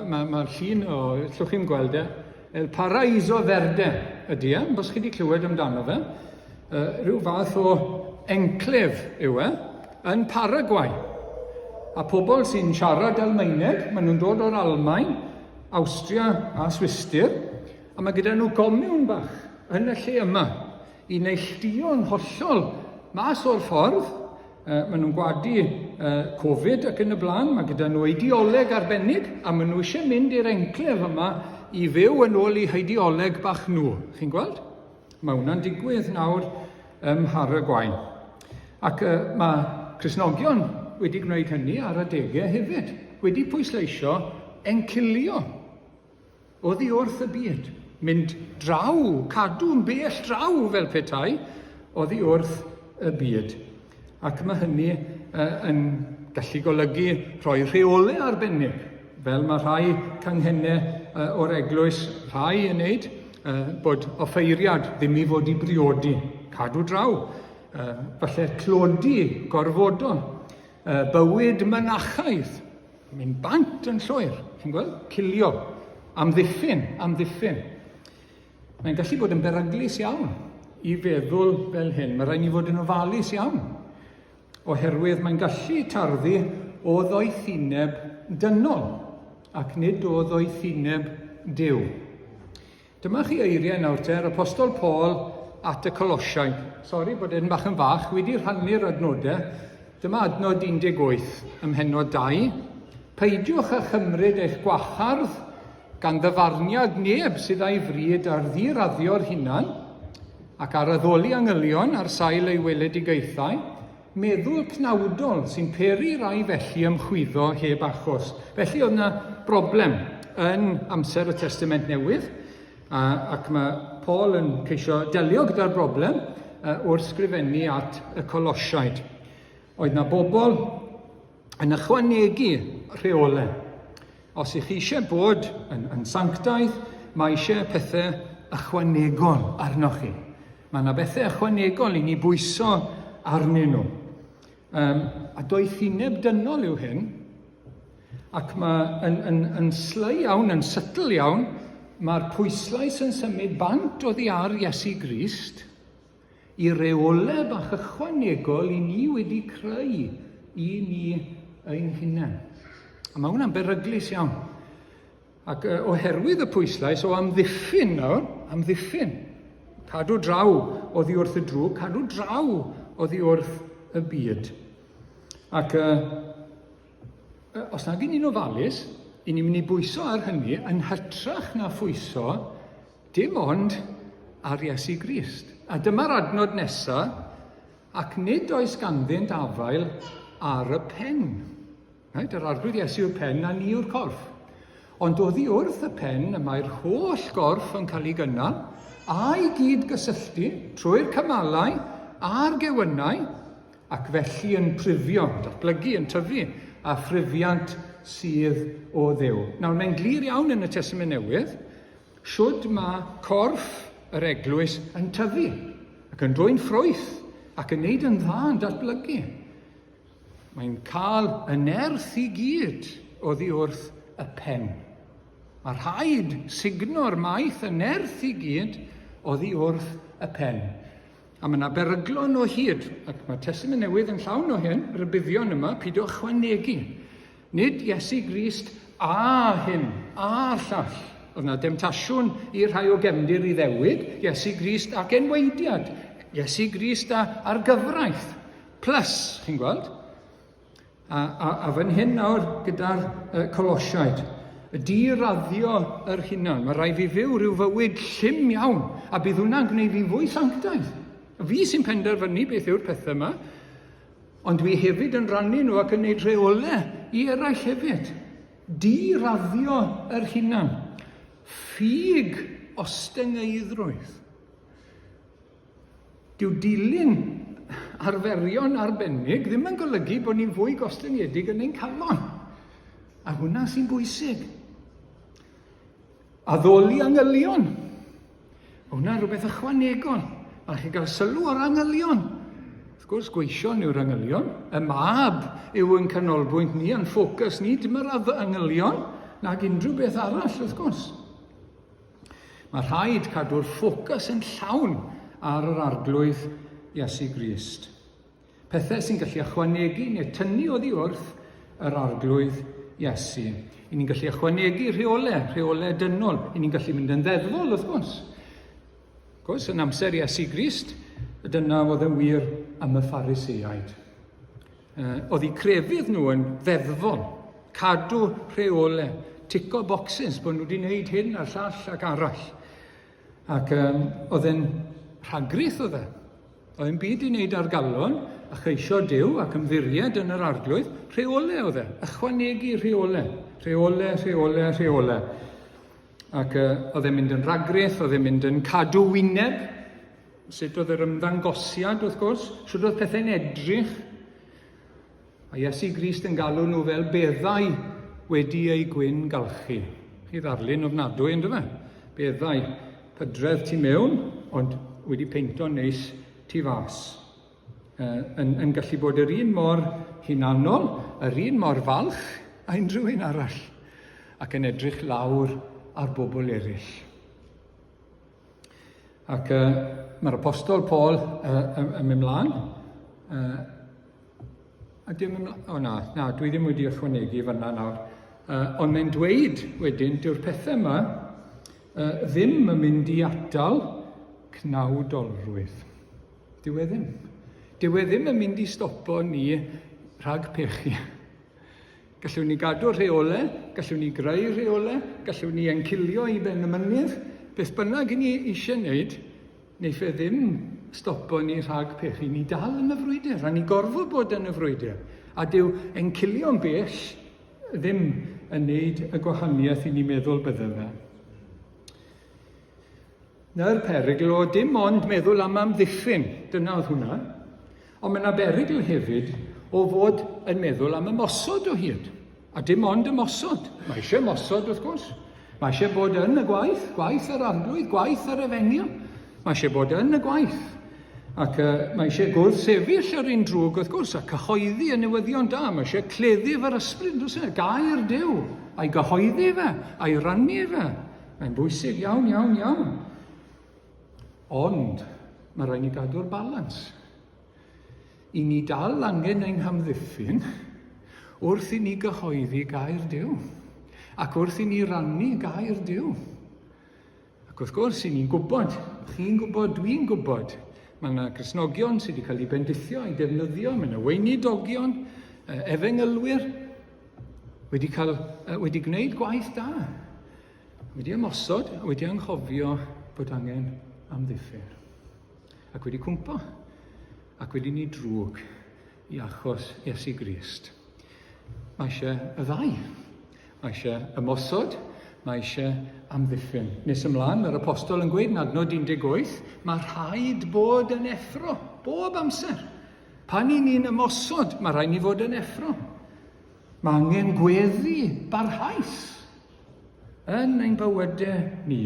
mae'r ma llun, o, llwch chi'n gweld e, El Paraíso Verde ydy e, bos chi wedi clywed amdano fe. Rhyw fath o enclef yw e, yn Paraguay. A pobl sy'n siarad Almaeneg, maen nhw'n dod o'r Almaen, Awstria a Swistir, a mae gyda nhw gomiwn bach yn y lle yma. i neilltuo'n hollol mas o'r ffordd. Maen nhw'n gwadu Covid ac yn y blaen, mae gyda nhw ideoleg arbennig a maen nhw eisiau mynd i'r enclef yma i fyw yn ôl eu heideoleg bach nhw. Chi'n gweld? Mae hwnna'n digwydd nawr ym Mharaguay. Ac uh, mae Cristnogion wedi gwneud hynny ar adegau hefyd, wedi pwysleisio encilio Oddi wrth y byd. Mynd draw, cadw'n bell draw fel petai, oddi wrth y byd. Ac mae hynny uh, yn gallu golygu rhoi rheolau arbennig, fel mae rhai canghennau uh, o'r eglwys rhai yn wneud, uh, bod offeiriad ddim i fod i briodi, cadw draw, uh, falle tlodi gorfodol, uh, bywyd mynachaidd, Mynd bant yn llwyr, chi'n gweld? Cilio. Amddiffyn, amddiffyn. Mae'n gallu bod yn beryglus iawn i feddwl fel hyn. Mae rhaid ni fod yn ofalus iawn, oherwydd mae'n gallu tarddu o ddoethineb dynol ac nid o ddoethineb Duw. Dyma chi eiriau nawr te, yr Apostol Paul at y Colosiaid. Sori bod e'n bach yn fach, wedi rhannu'r adnodau. Dyma adnod 18 ym mhennod 2. Peidiwch â chymryd eich gwahardd gan ddyfarniad neb sydd â'i fryd ar ddiraddio'r hunan ac ar addoli angylion ar sail ei weledigaethau, meddwl cnawdol sy'n peri rai felly ymchwyddo heb achos. Felly oedd yna broblem yn amser y Testament Newydd, a, ac mae Paul yn ceisio delio gyda'r broblem wrth sgrifennu at y Colosiaid. Oedd yna bobl yn ychwanegu rheolau. Os ych chi eisiau bod yn, yn sanctaidd, mae eisiau pethau ychwanegol arnoch chi. Mae yna bethau ychwanegol i ni bwyso arnyn nhw. Um, a doethineb dynol yw hyn, ac mae yn, yn, yn sly iawn, yn sytl iawn, mae'r pwyslais yn symud bant oddi ar Iesu Grist i reolau bach ychwanegol i ni wedi creu i ni ein hunain. A mae hwnna'n beryglus iawn. Ac oherwydd y pwyslais o amddiffyn nawr, amddiffyn, cadw draw oddi wrth y drwg, cadw draw oddi wrth y byd. Ac os nag ni'n ofalus, i ni'n mynd i bwyso ar hynny yn hytrach na phwyso dim ond ar Iesu Grist. A dyma'r adnod nesaf, ac nid oes ganddynt afael ar y pen. Right? Yr Arglwydd Iesu yw'r pen a ni yw'r corff. Ond oddi wrth y pen y mae'r holl gorff yn cael ei gynnal a'i gyd gysylltu trwy'r cymalau a'r gewynnau ac felly yn prifio, datblygu, yn tyfu, a phrifiant sydd o Dduw. Nawr, mae'n glir iawn yn y Testament Newydd shwd mae corff yr eglwys yn tyfu ac yn dwyn ffrwyth ac yn neud yn dda, yn datblygu. Mae'n cael y nerth i gyd oddi wrth y pen. Mae rhaid sugno'r maeth y nerth i gyd oddi wrth y pen. A mae yna beryglon o hyd, ac mae Testament Newydd yn llawn o hyn, rybuddion yma, peidiwch chwanegu. Nid Iesu Grist a hyn, a'r llall. Oedd yna demtasiwn i'r rhai o gefndir Iddewig, Iesu Grist ac enwaediad, Iesu Grist a, a'r gyfraith. Plus, chi'n gweld? A, a, a fan hyn nawr gyda'r uh, Colosiaid. Di-raddio yr hunan. Mae rhaid fi fyw rhyw fywyd llym iawn, a bydd hwnna'n gwneud fi'n fwy sanctaidd. Fi sy'n penderfynu beth yw'r pethau yma, ond dwi hefyd yn rannu nhw ac yn gwneud rheolau i eraill hefyd. Di-raddio yr hunan. Ffug ostyngeiddrwydd. Dyw dilyn arferion arbennig ddim yn golygu bod ni'n fwy gostyngedig yn ein calon. A hwnna sy'n bwysig. Addoli angylion. Mae hwnna'n rhywbeth ychwanegol. Mae chi'n cael sylw o'r angylion. Wrth gwrs, gweision yw'r angylion. Y mab yw yn canolbwynt ni, a'n ffocws ni, dim yr angylion, nag unrhyw beth arall, wrth gwrs. Mae rhaid cadw'r ffocws yn llawn ar yr Arglwydd Iesu Grist. Pethau sy'n gallu ychwanegu neu tynnu oddi wrth yr Arglwydd Iesu. I ni'n gallu ychwanegu rheolau, rheolau dynol. I ni'n gallu mynd yn ddeddfol, wrth gwrs. Wrth gwrs, yn amser Iesu Grist, dyna oedd yn wir am y Phariseaid. Oedd eu crefydd nhw yn ddeddfol, cadw rheolau, tico boxes bod nhw wedi gwneud hyn a'r llall ac arall. Ac um, oedd e'n rhagrith oedd e. Oedd e'n byd i wneud ar galon a cheisio Duw ac ymddiried yn yr arglwydd, rheolau oedd e, ychwanegu rheolau, rheolau, rheolau, rheolau. Ac uh, oedd e'n mynd yn rhagrith, oedd e'n mynd yn cadw wyneb, Sut oedd yr ymddangosiad, wrth gwrs? Sut oedd pethau'n edrych? A Iesu Grist yn galw nhw fel beddau wedi eu gwyn galchu. Chi ddarlun ofnadwy, ynddo fe? Beddau, pydredd tu mewn, ond wedi peinto'n neis tu fas. Yn, yn gallu bod yr un mor hunanol, yr un mor falch a unrhyw un arall, ac yn edrych lawr ar bobl eraill. Ac uh, mae'r apostol Paul uh, yn, yn mynd mlaen. Uh, a dim ymlaen, o na, na, dwi ddim wedi ychwanegu fyna nawr. Uh, ond mae'n dweud wedyn, dyw'r pethau yma uh, ddim yn mynd i atal cnawdolrwydd. Dyw e ddim. Dyw e ddim yn mynd i stopo ni rhag pechu. Gallwn ni gadw rheolau, gallwn ni greu rheolau, gallwn ni encilio i ben y mynydd, beth bynnag i ni eisiau wneud, wneith e ddim stopo ni rhag pechu. Ni dal yn y frwydr, a ni gorfod bod yn y frwydr. A dyw encilio'n bell ddim yn wneud y gwahaniaeth i ni meddwl bydde fe. Na'r perygl o dim ond meddwl am amddiffyn, dyna oedd hwnna. Ond mae yna berygl hefyd o fod yn meddwl am ymosod o hyd. A dim ond ymosod. Mae eisiau ymosod, wrth gwrs. Mae eisiau bod yn y gwaith, gwaith yr arglwydd, gwaith yr efengyl. Mae eisiau bod yn y gwaith. Ac uh, mae eisiau gwrthsefyll yr un drwg, wrth gwrs, a cyhoeddi y newyddion da. Mae eisiau cleddu efo'r ysbryd, wrth gwrs, gair Duw, a'i gyhoeddi fe, a'i rannu fe. Mae'n bwysig iawn, iawn, iawn. Ond mae rhaid ni gadw'r balans. I ni dal angen ein hamddiffyn wrth i ni gyhoeddi gair Duw ac wrth i ni rannu gair Duw. Ac wrth gwrs, i ni'n gwybod, chi'n gwybod, dwi'n gwybod, mae yna Gristnogion sydd wedi cael eu bendithio, eu defnyddio, mae yna weinidogion, efengylwyr, wedi, cael, wedi gwneud gwaith da. Wedi ymosod, wedi anghofio bod angen amddiffyn. Ac wedi cwmpo. Ac wedi ni drwg i achos Iesu Grist. Mae eisiau y ddau. Mae eisiau ymosod, mae eisiau amddiffyn. Nes ymlaen, mae'r apostol yn gweud yn adnod 18, mae rhaid bod yn effro, bob amser. Pan i ni'n ymosod, mae rhaid ni fod yn effro. Mae angen gweddi barhaus yn ein bywydau ni.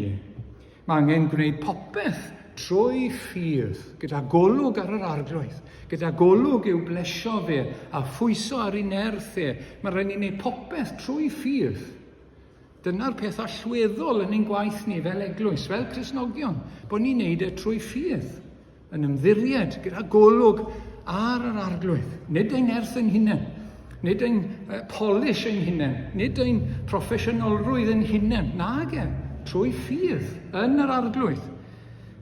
Mae angen gwneud popeth trwy ffydd, gyda golwg ar yr arglwydd, gyda golwg i'w blesio fe a phwyso ar ei nerth e. Mae rhaid ni wneud popeth trwy ffydd. Dyna'r peth allweddol yn ein gwaith ni fel eglwys, fel Cristnogion, bod ni'n neud e trwy ffydd. yn ymddiried gyda golwg ar yr Arglwydd, nid ein nerth ein hunain, nid ein polish ein hunain, nid ein proffesiynolrwydd ein hunain, nag e, trwy ffydd yn yr Arglwydd.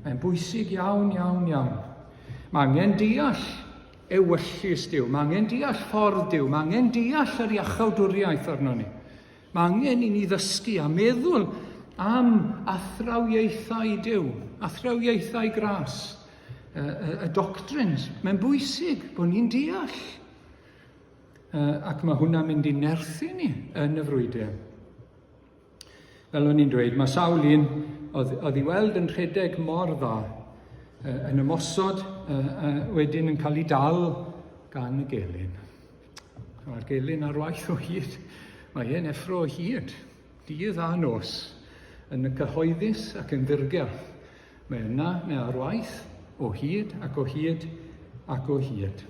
Mae'n bwysig iawn, iawn, iawn. Mae angen deall ewyllys Duw, mae angen deall ffordd Duw, mae angen deall yr iachawdwriaeth arno ni. Mae angen i ni ddysgu a meddwl am athrawiaethau Duw, athrawiaethau gras, y, y, y doctrines. Mae'n bwysig bod ni'n deall. Ac mae hwnna'n mynd i nerthu ni yn y frwydr. Fel o'n i'n dweud, mae sawl un oedd, oedd i weld yn rhedeg mor dda, yn ymosod, wedyn yn cael ei dal gan y gelyn. Mae'r gelyn ar waith o hyd. Mae e'n effro o hyd, dydd a nos, yn y cyhoeddus ac yn ddirgel. Mae yna, mae ar waith o hyd ac o hyd ac o hyd.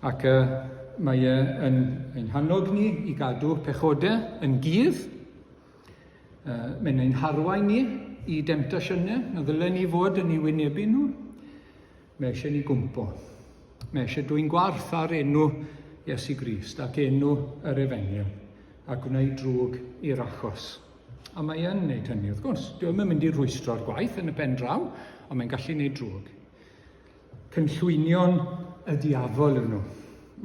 Ac uh, mae e yn ein hannog ni i gadw pechodau yn gudd. Uh, mae'n ein harwain ni i demtasiynau, na ddylen ni fod yn ei wynebu nhw. Mae eisiau ni gwmpo. Mae eisiau dwy'n gwarth ar enw Iesu Grist ac enw yr Efengyl a gwneud drwg i'r achos. A mae yn wneud hynny, wrth gwrs. Dyw e'n mynd i rwystro'r gwaith yn y pen draw, ond mae'n gallu gwneud drwg. Cynllwynion y diafol yw nhw.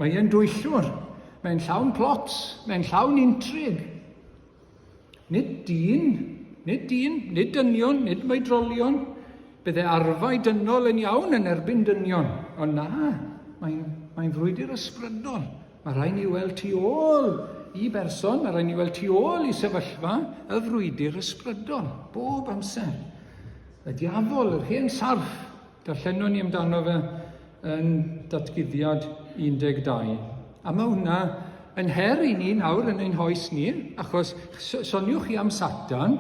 Mae e'n dwyllwr. Mae'n llawn plots. Mae'n llawn intrig. Nid dyn, nid dyn, nid dynion, nid meidrolion. Bydde arfau dynol yn iawn yn erbyn dynion. Ond na, mae'n mae frwydr ysbrydol. Mae rhaid ni weld tu ôl i berson, mae rhaid ni weld tu ôl i sefyllfa y frwydr ysbrydol, bob amser. Y diafol, yr hen sarff, Darllenon ni amdano fe yn Datguddiad 12. A mae hwnna yn her i ni nawr yn ein hoes ni, achos soniwch chi am Satan,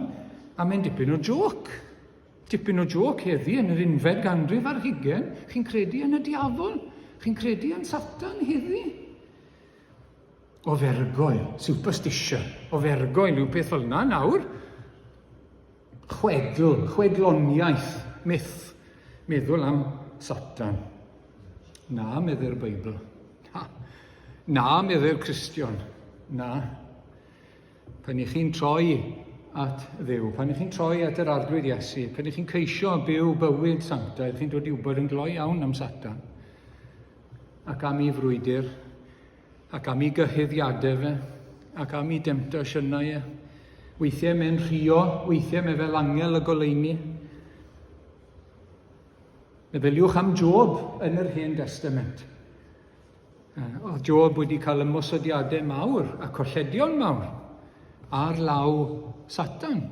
a mae'n dipyn o jôc. Dipyn o jôc heddi yn yr unfed ganrif ar hugen. Chi'n credu yn y diafol? Chi'n credu yn Satan heddi? Ofergoel, superstition, ofergoel yw peth fel yna nawr. Chwedl, chwedloniaeth, myth, meddwl am Satan. Na, medde'r Beibl. Na, na medde'r Cristion. Na. Pan ych chi'n troi at Dduw, pan ych chi'n troi at yr Arglwydd Iesu, pan ych chi'n ceisio byw bywyd sanctaidd, chi'n dod i wybod yn gloi iawn am Satan ac am ei frwydr ac am ei gyhuddiadau fe, ac am ei demtasiynau e. Weithiau mae'n rhio, weithiau mae fel angel y goleuni. Meddyliwch am Job yn yr Hen Testament. Oedd Job wedi cael ymosodiadau mawr a colledion mawr ar law Satan.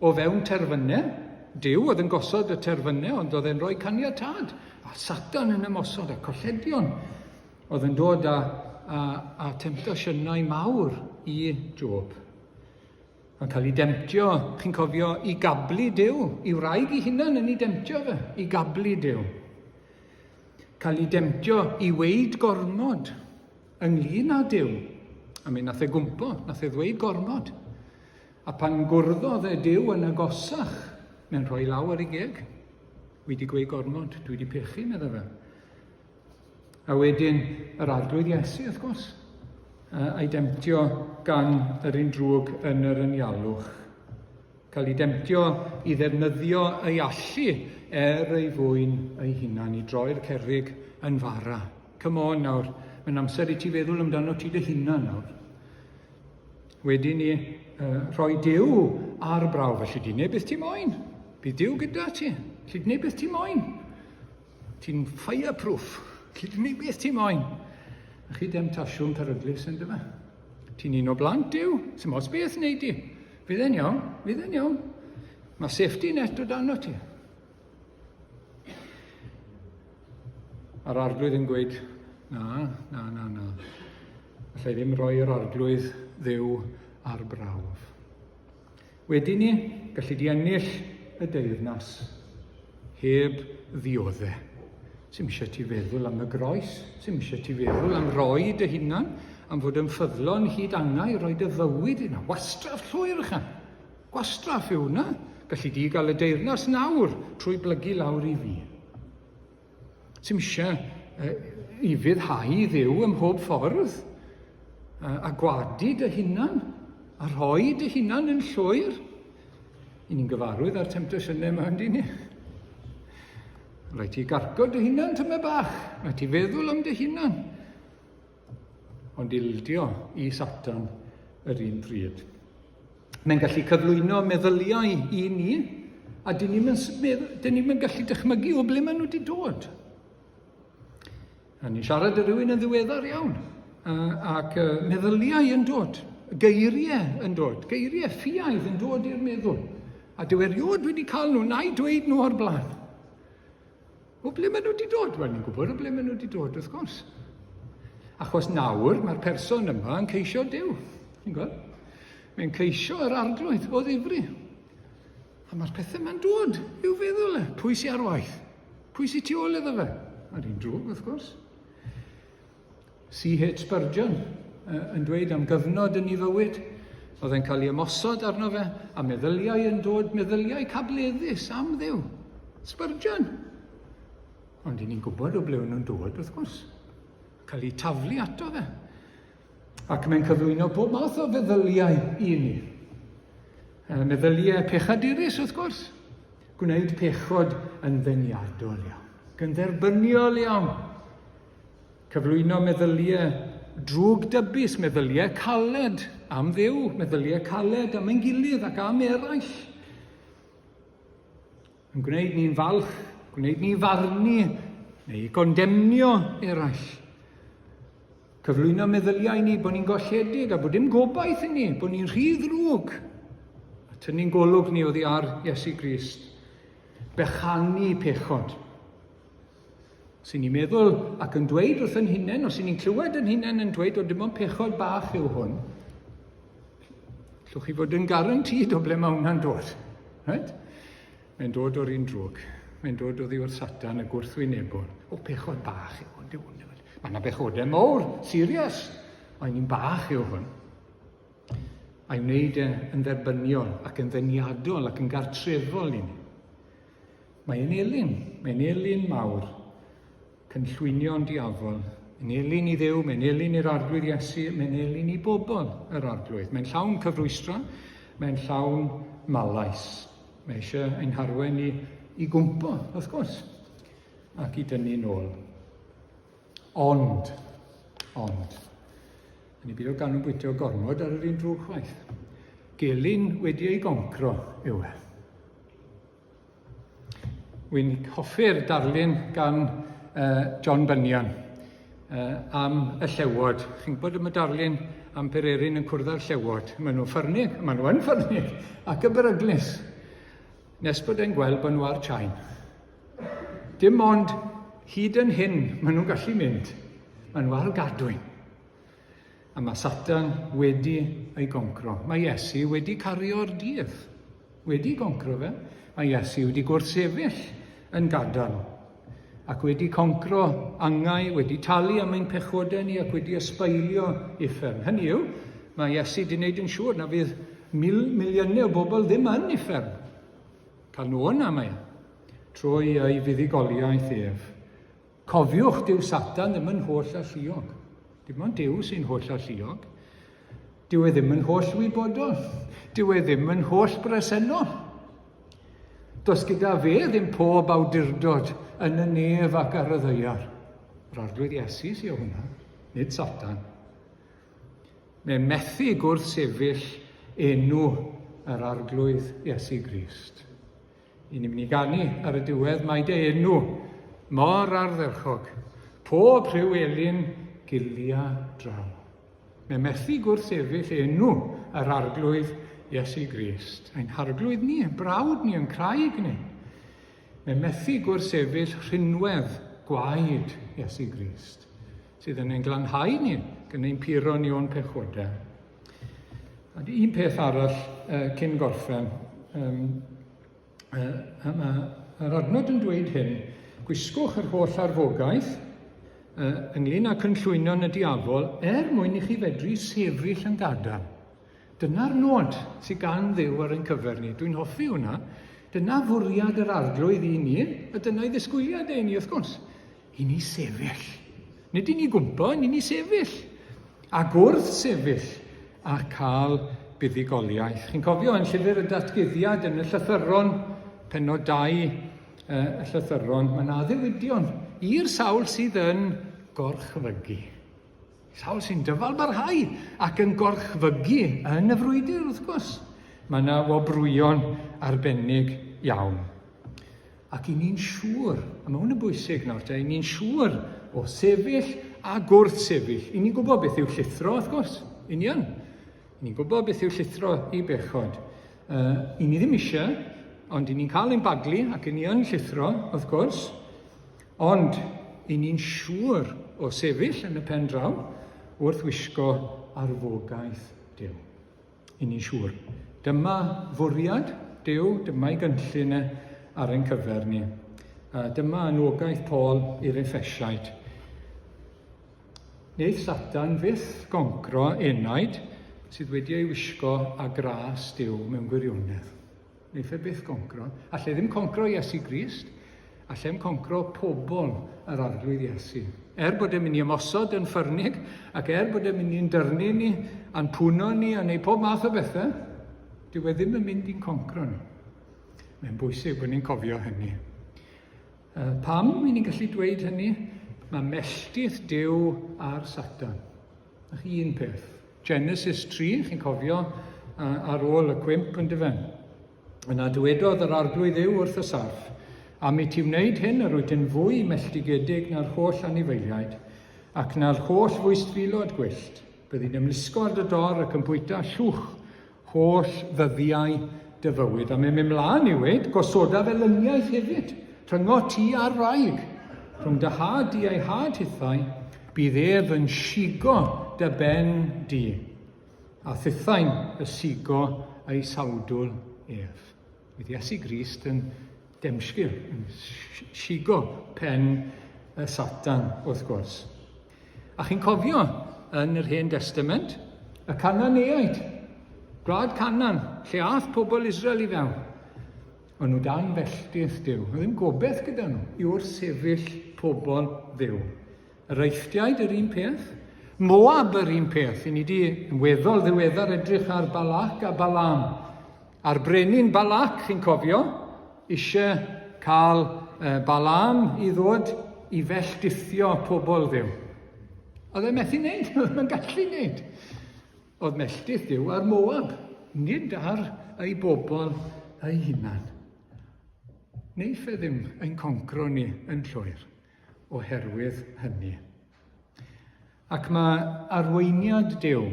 O fewn terfynau, Duw oedd yn gosod y terfynau, ond oedd e'n rhoi caniatâd. A Satan yn ymosod a colledion. Oedd yn dod â, â, â temtasiynau mawr i Job. Mae'n cael ei demtio, chi'n cofio, i gablu Duw, i wraig ei hunan yn ei demtio fe, i gablu Duw. Cael ei demtio i weid gormod ynglyn â Duw. A mi nath e gwmpo, nath e ddweud gormod. A pan gwrddodd e Duw yn agosach, mae'n rhoi law ar ei geg. Wi wedi gweud gormod, dwi wedi pechu, medda fe. A wedyn yr Arglwydd Iesu, wrth gwrs, a'i demtio gan yr un drwg yn yr anialwch. Cael ei demtio i ddefnyddio ei allu er ei fwyn ei hunan, i droi'r cerrig yn fara. Come on nawr, mae'n amser i ti feddwl amdano ti dy hunan nawr. Wedyn ni uh, rhoi Duw ar brawf, felly di wneud beth ti moyn. Bydd Duw gyda ti. Felly di wneud beth ti moyn. Ti'n fireproof. Chi di wneud beth ti moyn. A chi demtasiwn peryglus yn dyfa. Ti'n un o blant Duw. Sy'n ots beth wneud di. Fydd e'n iawn. Fydd e'n iawn. Mae safety net o dan o ti. A'r arglwydd yn gweud, na, na, na, na. Allai ddim rhoi yr arglwydd ddew ar brawf. Wedi ni, gallu di ennill y deyrnas heb ddiodde. Sy'm eisiau ti feddwl am y groes, sy'm eisiau ti feddwl am roi dy hunan, am fod yn ffyddlon hyd angau, roi dy fywyd yna. Wastraff llwyr ychan. Gwastraff yw hwnna. Gallu di gael y deyrnas nawr trwy blygu lawr i fi. Sy'm eisiau i fuddhau i Dduw ym mhob ffordd, a gwadu dy hunan, a rhoi dy hunan yn llwyr. I ni'n gyfarwydd â'r temtasiynau yma, ynddi ni? Rhaid ti garco dy hunan tyma bach, rhaid ti feddwl am dy hunan. Ond ildio i Satan yr un pryd. Mae'n gallu cyflwyno meddyliau i ni, a dyn ni'n dyn ni gallu dychmygu o ble maen nhw wedi dod. A ni'n siarad â rhywun yn ddiweddar iawn, ac meddyliau yn dod, geiriau yn dod, geiriau ffiaidd yn dod i'r meddwl. A dyw erioed wedi cael nhw, na'i dweud nhw o'r blaen. O ble maen nhw wedi dod? Wel, ni'n gwybod o ble maen nhw wedi dod, wrth gwrs. Achos nawr mae'r person yma yn ceisio Duw. Chi'n gweld? Mae'n ceisio yr arglwydd o ddifri. A mae'r pethau yma'n dod i'w feddwl e. Pwy sy'n ar waith? Pwy sy'n tu ôl iddo fe? Mae'r un drwg, wrth gwrs. C.H. Spurgeon yn dweud am gyfnod yn ei fywyd, oedd e'n cael ei ymosod arno fe, a meddyliau yn dod, meddyliau cableddus am Dduw. Spurgeon! Ond i ni'n gwybod o ble o'n nhw'n dod, wrth gwrs. Cael ei taflu ato fe. Ac mae'n cyflwyno pob math o feddyliau i ni. Meddyliau pechadurus, wrth gwrs. Gwneud pechod yn ddeniadol iawn. Gyn dderbyniol iawn. Cyflwyno meddyliau drwg dybus, meddyliau caled am Dduw, meddyliau caled am ein gilydd ac am eraill. Yn gwneud ni'n falch, gwneud ni farnu neu gondemnio eraill. Cyflwyno meddyliau ni bod ni'n golledig a bod dim gobaith i ni, bod ni'n rhy ddrwg. A tynnu'n golwg ni oddi ar Iesu Grist. Bychanu pechod. Os ni'n meddwl ac yn dweud wrth yn hunain, os ni'n clywed yn hunain yn dweud o dim ond pechod bach yw hwn, llwch chi fod yn guaranteed o ble mae hwnna'n dod. Right? Mae'n dod o'r un drwg. Mae'n dod oddi wrth Satan y gwrthwynebwr. O, pechod bach yw hwn, dyw hwn. Mae yna bechodau mawr, serious. Ond un bach yw hwn. A'i wneud e yn dderbyniol ac yn ddeniadol ac yn gartrefol i ni. Mae'n elyn, mae'n elyn mawr. Cynllwynio'n diafol. Mae'n elyn i Dduw, mae'n elyn i'r Arglwydd Iesu, mae'n elyn i bobl yr Arglwydd. Mae'n llawn cyfrwystra, mae'n llawn malais. Mae eisiau ein harwain ni i gwmpo, wrth gwrs, ac i dynnu nôl. Ond, ond, ni byd o ganolbwyntio gormod ar yr un drwg chwaith. Gelyn wedi ei goncro yw e. Wy'n hoffi'r darlun gan John Bunyan am y llewod. Chi'n gwybod am y darlun am Pererin yn cwrdd â'r llewod? Maen nhw'n ffyrnig, maen nhw yn ffyrnig, ac yn beryglus. Nes bod e'n gweld bod nhw ar chain. Dim ond hyd yn hyn maen nhw'n gallu mynd. Maen nhw ar gadwyn. A mae Satan wedi ei goncro. Mae Iesu wedi cario'r dydd. Wedi goncro fe. Mae Iesu wedi gwrthsefyll yn gadarn ac wedi concro angau, wedi talu am ein pechodau ni ac wedi ysbeilio uffern. Hynny yw, mae Iesu wedi gwneud yn siŵr na fydd mil, miliynau o bobl ddim yn uffern. Cael nhw yna mae e, trwy ei fuddugoliaeth ef. Cofiwch, dyw Satan ddim yn holl alluog. Dim ond Duw sy'n holl alluog. Dyw e ddim yn holl wybodol. Dyw e ddim yn holl bresennol. Does gyda fe ddim pob awdurdod yn y nef ac ar y ddaear. Yr Arglwydd Iesu sy'n hwnna, nid Satan. Mae'n methu gwrthsefyll enw yr Arglwydd Iesu Grist. I ni'n mynd i ganu ar y diwedd, mae dy enw mor ardderchog. Pob rhyw elyn gilia draw. Mae methu gwrthsefyll enw yr Arglwydd Iesu Grist. Ein harglwydd ni, ein brawd ni, ein craig ni. Mae methu gwrthsefyll rhinwedd gwaed Iesu Grist, sydd yn ein glanhau ni, gan ein puro ni o'n pechodau. A un peth arall cyn gorffen, mae yr adnod yn dweud hyn, gwisgwch yr holl arfogaeth ynglyn â cynllwynion y diafol er mwyn i chi fedru sefyll yn gadarn. Dyna'r nod sydd gan Dduw ar ein cyfer ni. Dwi'n hoffi hwnna. Dyna fwriad yr Arglwydd i ni, a dyna'i ddisgwyliad e i ni, wrth gwrs. I ni sefyll. Nid i ni gwmpo, i ni sefyll. A gwrth sefyll a cael buddugoliaeth. Chi'n cofio yn llyfr y datguddiad yn y llythyron, penod 2 y llythyron, mae yna addewidion i'r sawl sydd yn gorchfygu. Sawl sy'n dyfal barhau ac yn gorchfygu yn y frwydr, wrth gwrs. Mae yna wobrwyon arbennig iawn. Ac i ni'n siŵr, a mae hwn yn bwysig nawr te, i ni'n siŵr o sefyll a gwrth-sefyll. I ni'n gwybod beth yw llithro, wrth gwrs. I ni yn. I ni'n gwybod beth yw llithro i bechod. I ni ddim eisiau, ond i ni'n cael ein baglu ac i ni yn llithro, wrth gwrs. Ond i ni'n siŵr o sefyll yn y pen draw wrth wisgo arfogaeth Duw. I ni'n siŵr. Dyma fwriad Duw, dyma'i gynllun e ar ein cyfer ni. A dyma anogaeth Paul i'r Effesiaid. Neith Satan fyth goncro enaid sydd wedi ei wisgo â gras Duw mewn gwirionedd. Neith e byth concro. Alle ddim concro Iesu Grist, alle ddim concro pobl yr Arglwydd Iesu. Er bod e'n mynd i ymosod yn ffyrnig, ac er bod e'n mynd i'n dyrnu ni, a'n pwno ni, a neud pob math o bethau, dyw e ddim yn mynd i'n concro ni. Mae'n bwysig bod ni'n cofio hynny. Pam i ni'n gallu dweud hynny? Mae melltith Duw ar Satan. Na chi un peth. Genesis 3, chi'n cofio, ar ôl y cwymp yn dyfe. Yna dywedodd yr arglwydd Dduw wrth y sarff, Am i ti wneud hyn, yr wyt yn fwy melltigedig na'r holl anifeiliaid, ac na'r holl fwystfilod gwyllt. Byddi'n ymlusgo ar dy dor ac yn bwyta llwch holl ddyddiau dy fywyd. A mae'n mynd mlaen i weud, gosoda felyniaeth hefyd, rhyngot ti a'r wraig, rhwng dy had di a'i had hithau, bydd ef yn sigo dy ben di, a thithau'n y sigo ei sawdl ef. Bydd Iesu Grist yn demsgil, yn sigo pen y Satan, wrth gwrs. A chi'n cofio yn yr Hen Destament, y Cananeaid, gwlad Canan, lle ath pobl Israel i fewn. O'n nhw dan felltith Duw. Oedd ddim gobeith gyda nhw i wrthsefyll pobl Dduw. Yr Eifftiaid yr un peth. Moab yr un peth. I ni di yn weddol ddiweddar edrych ar Balak a Balaam. A'r brenin Balak, chi'n cofio, eisiau cael Balaam i ddod i felldithio pobl Dduw. Oedd e methu wneud, oedd e'n gallu wneud. Oedd melltith Duw ar Moab, nid ar ei bobl ei hunan. Neiff e ddim ein concro ni yn llwyr oherwydd hynny. Ac mae arweiniad Duw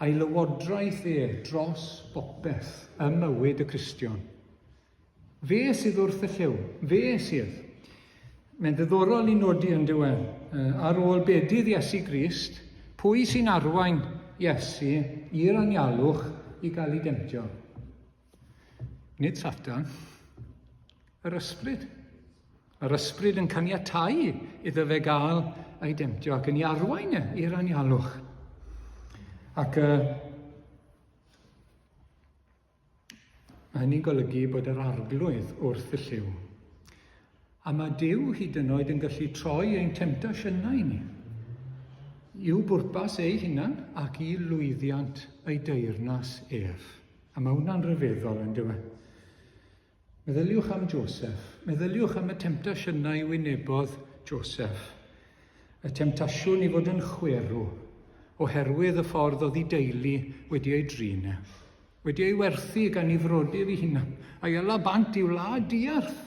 a'i lywodraeth e dros bopeth ym mywyd y Cristion. Fe sydd wrth y llyw, fe sydd. Mae'n ddiddorol i nodi yn dyw e, ar ôl bedydd Iesu Grist, pwy sy'n arwain Iesu i'r anialwch i gael ei demtio? Nid Satan, yr ysbryd. Yr ysbryd yn caniatau iddo fe gael ei demtio ac yn ei arwain e i'r anialwch. Ac mae hynny'n golygu bod yr arglwydd wrth y llyw. A mae Duw hyd yn oed yn gallu troi ein temtasiynau ni i'w bwrpas ei hunan ac i lwyddiant ei deyrnas ef. A mae hwnna'n rhyfeddol, yn dyw e? Meddyliwch am Joseph. Meddyliwch am y temtasiynau wynebodd Joseph. Y temtasiwn i fod yn chwerw oherwydd y ffordd oedd ei deulu wedi ei drin e. Wedi ei werthu gan ei frodyr ei hunan, a'i ala bant i wlad diarth.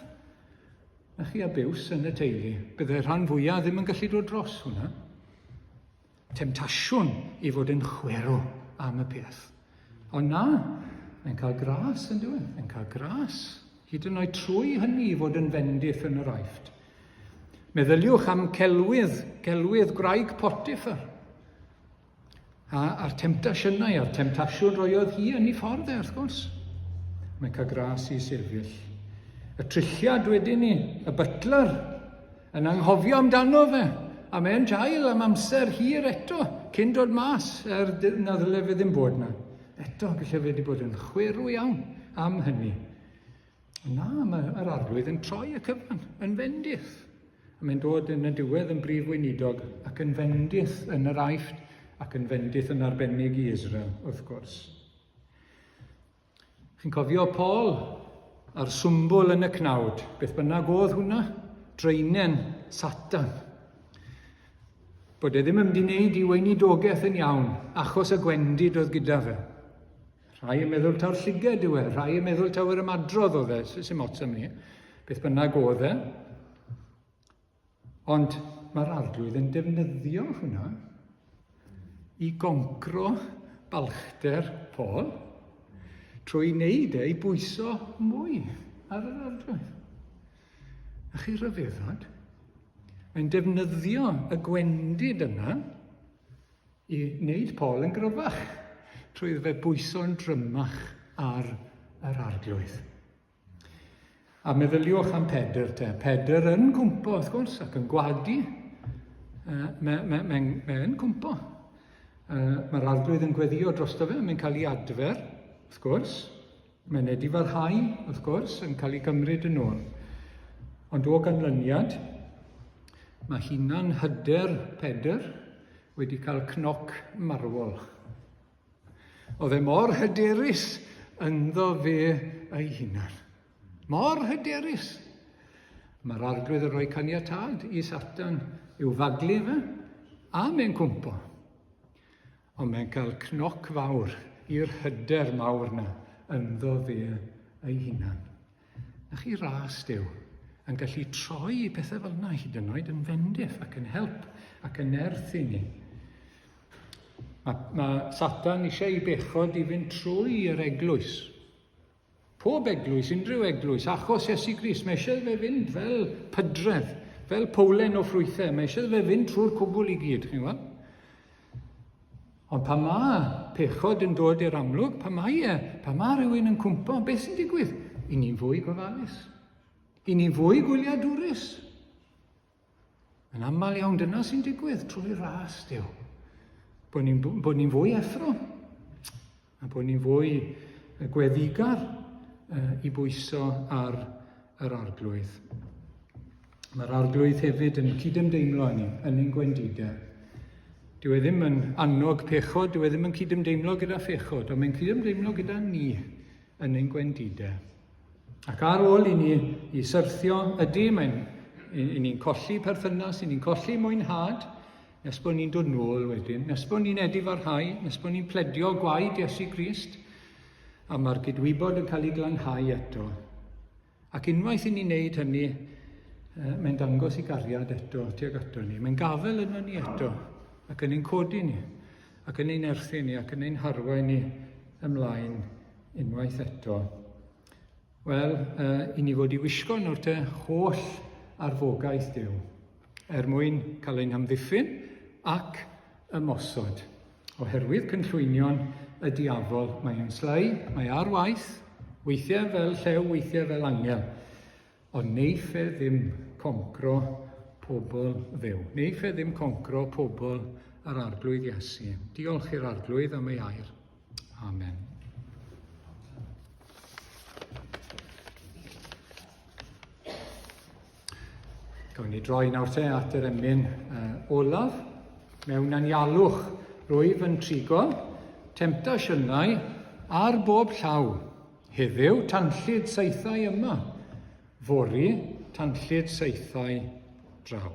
Na chi abiws yn y teulu. Byddai'r rhan fwyaf ddim yn gallu dod dros hwnna. Temtasiwn i fod yn chwerw am y peth. Ond na, mae'n cael gras yn dweud, mae'n cael gras. Hyd yn oed trwy hynny i fod yn fendith yn yr Aifft. Meddyliwch am celwydd, celwydd gwraig Potiphar. A, a'r temtasiynau, a'r temtasiwn roiodd hi yn ei ffordd e, wrth gwrs. Mae'n cael gras i sefyll. Y trilliad wedyn ni, y butler, yn anghofio amdano fe, a mae'n jail am amser hir eto, cyn dod mas, er na ddyle fe ddim bod na. Eto, gallai fe wedi bod yn chwerw iawn am hynny. Na, mae'r arglwydd yn troi y cyfan, yn fendith. A mae'n dod yn y diwedd yn brif weinidog ac yn fendith yn yr Aifft ac yn fendith yn arbennig i Israel, wrth gwrs. Chi'n cofio Paul a'r swmbwl yn y cnawd, beth bynnag oedd hwnna, draenen Satan. Bod e ddim yn mynd i wneud i weinidogaeth yn iawn, achos y gwendid oedd gyda fe. Rhai yn meddwl taw'r llyged yw e, rhai yn meddwl taw yr ymadrodd oedd e, sy'n ots am ni. Beth bynnag oedd e. Ond mae'r arglwydd yn defnyddio hwnna i goncro balchder Paul trwy wneud e i bwyso mwy ar yr arglwydd. A chi rhyfeddod? Mae'n defnyddio y gwendid yna i wneud Paul yn gryfach trwy iddo fe bwyso'n drymach ar yr arglwydd. A meddyliwch am Pedr te. Pedr yn cwmpo, wrth gwrs, ac yn gwadu. Mae'n mae, mae, mae yn cwmpo. Mae'r arglwydd yn gweddio drosto fe, mae'n cael ei adfer, wrth gwrs. Mae'n edifarhau, wrth gwrs, yn cael ei gymryd yn ôl. Ond o ganlyniad, mae hunan hyder Pedr wedi cael cnoc marwol. Oedd e mor hyderus ynddo fe ei hunan. Mor hyderus. Mae'r arglwydd yn rhoi caniatâd i Satan i'w faglu fe, a mae'n cwmpo. Ond mae'n cael cnoc fawr i'r hyder mawr na ynddo fe ei hunan. Na chi ras Duw yn gallu troi pethau fel yna hyd yn oed yn fendith ac yn help ac yn nerth i ni. Mae, mae Satan eisiau i bechod i fynd trwy yr eglwys. Pob eglwys, unrhyw eglwys, achos Iesu Grist, mae eisiau fe fynd fel pydredd, fel powlen o ffrwythau, mae eisiau fe fynd trwy'r cwbl i gyd, chi'n gweld? Ond pan mae pechod yn dod i'r amlwg, pan mae e, pan mae rhywun yn cwmpo, beth sy'n digwydd? I ni'n fwy gofalus. I ni'n fwy gwyliadwrus. Yn aml iawn dyna sy'n digwydd trwy ras Duw. Bod ni'n bod ni fwy effro a bod ni'n fwy gweddigar i bwyso ar yr arglwydd. Mae'r arglwydd hefyd yn cydymdeimlo â ni yn ein gwendidau. Dyw e ddim yn annog pechod, dyw e ddim yn cydymdeimlo gyda phechod, ond mae'n cydymdeimlo gyda ni yn ein gwendidau. Ac ar ôl i ni i syrthio, ydy, mae'n i, i ni'n colli perthynas, i ni'n colli mwynhad, nes bod ni'n dod nôl wedyn, nes bod ni'n edifarhau, nes bod ni'n pledio gwaed Iesu Grist, a mae'r gydwybod yn cael ei glanhau eto. Ac unwaith i ni wneud hynny, mae'n dangos i gariad eto tuag ato ni. Mae'n gafel yno ni eto, ac yn ein codi ni, ac yn ein erthu ni, ac yn ein harwain ni ymlaen unwaith eto. Wel, uh, i ni fod i wisgo nawr te holl arfogaeth Duw, er mwyn cael ein hamddiffyn ac ymosod. Oherwydd cynllwynion y diafol, mae e'n slei, mae ar waith, weithiau fel llew, weithiau fel angel. Ond neiff e ddim concro pobl Dduw. Neiff e ddim concro pobl yr Arglwydd Iesu. Diolch i'r Arglwydd am ei air. Amen. Gawn ni droi nawr te at yr emyn uh, olaf. Mewn anialwch rwyf yn trigo, temtasiynau ar bob llaw. Heddiw, tanllyd saethau yma. Fory, tanllyd saethau draw.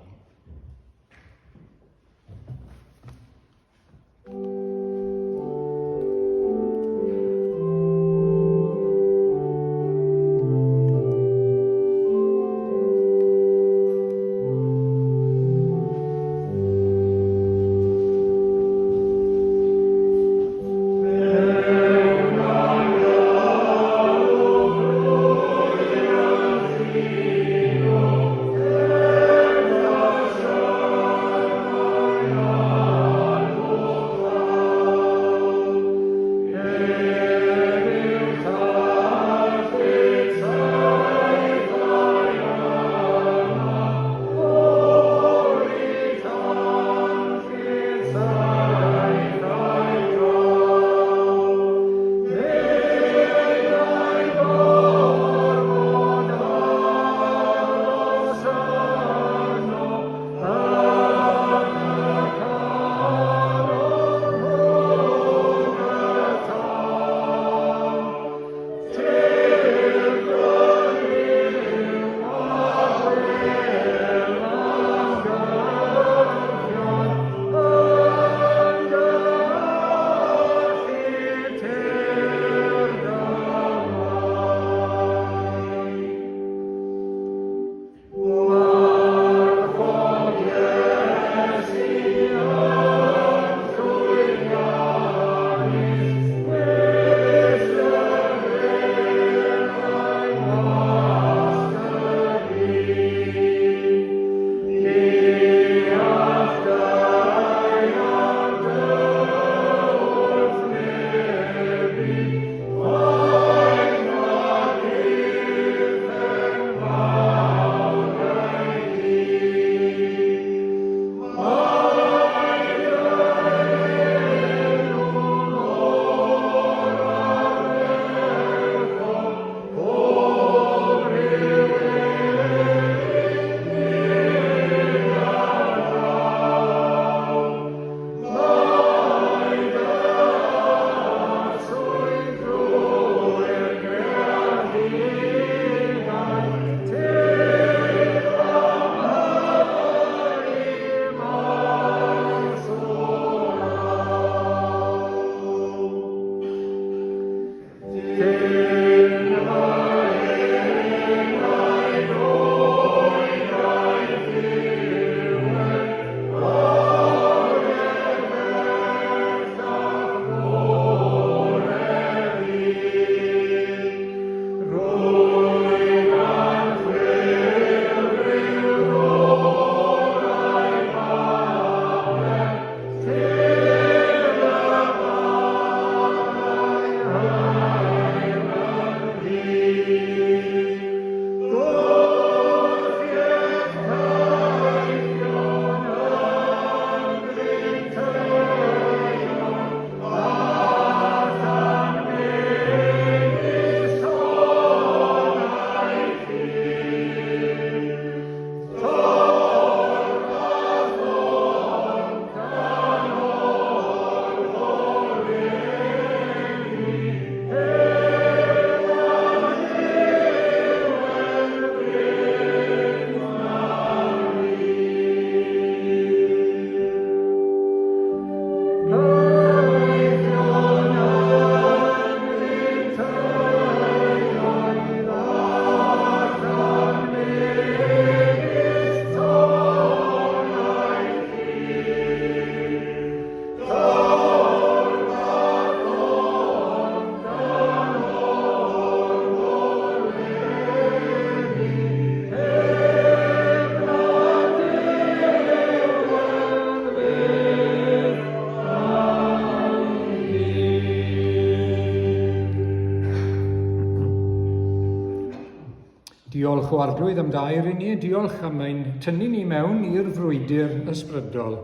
Diolch o Arglwydd am dair i ni, diolch am ein tynnu ni mewn i'r frwydr ysbrydol,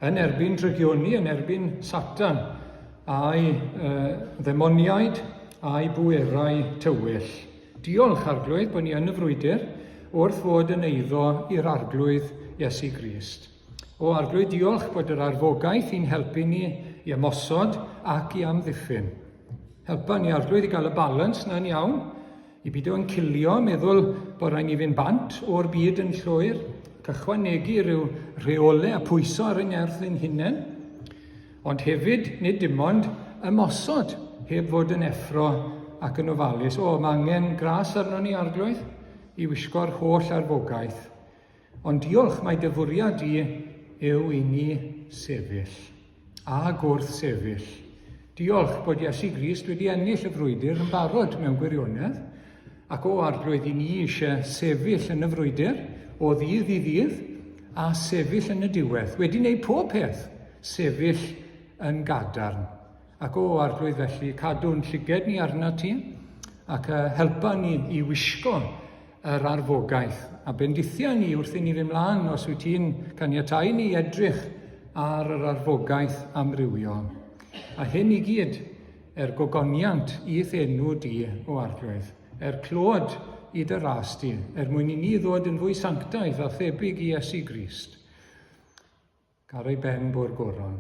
yn erbyn drygioni, yn erbyn Satan, a'i ddemoniaid, a'i bwerau tywyll. Diolch, Arglwydd, bod ni yn y frwydr wrth fod yn eiddo i'r Arglwydd Iesu Grist. O Arglwydd, diolch bod yr arfogaeth i'n helpu ni i ymosod ac i amddiffyn. Helpa ni, Arglwydd, i gael y balans na'n iawn, i bido yn cilio, meddwl bod rhaid ni fynd bant o'r byd yn llwyr, ac ychwanegu rhyw rheolau a pwyso ar ein nerth ein hunain. Ond hefyd, nid dim ond ymosod heb fod yn effro ac yn ofalus. O, mae angen gras arnon ni, Arglwydd, i wisgo'r holl arfogaeth. Ond diolch mai dy fwriad di yw i ni sefyll, a gwrth sefyll. Diolch bod Iesu Grist wedi ennill y frwydr yn barod mewn gwirionedd, ac o Arglwydd i ni eisiau sefyll yn y frwydr o ddydd i ddydd, a sefyll yn y diwedd. Wedi wneud pob peth, sefyll yn gadarn. Ac o Arglwydd felly, cadw'n llyged ni arnat ti, ac helpa ni i wisgo yr arfogaeth, a bendithia ni wrth i ni fynd mlaen os wyt ti'n caniatáu ni i edrych ar yr arfogaeth amrywiol. A hyn i gyd er gogoniant i'th enw di, o Arglwydd, er clod i dy ras di, er mwyn i ni ddod yn fwy sanctaidd a thebyg i Iesu Grist. Ar ei ben bo'r goron.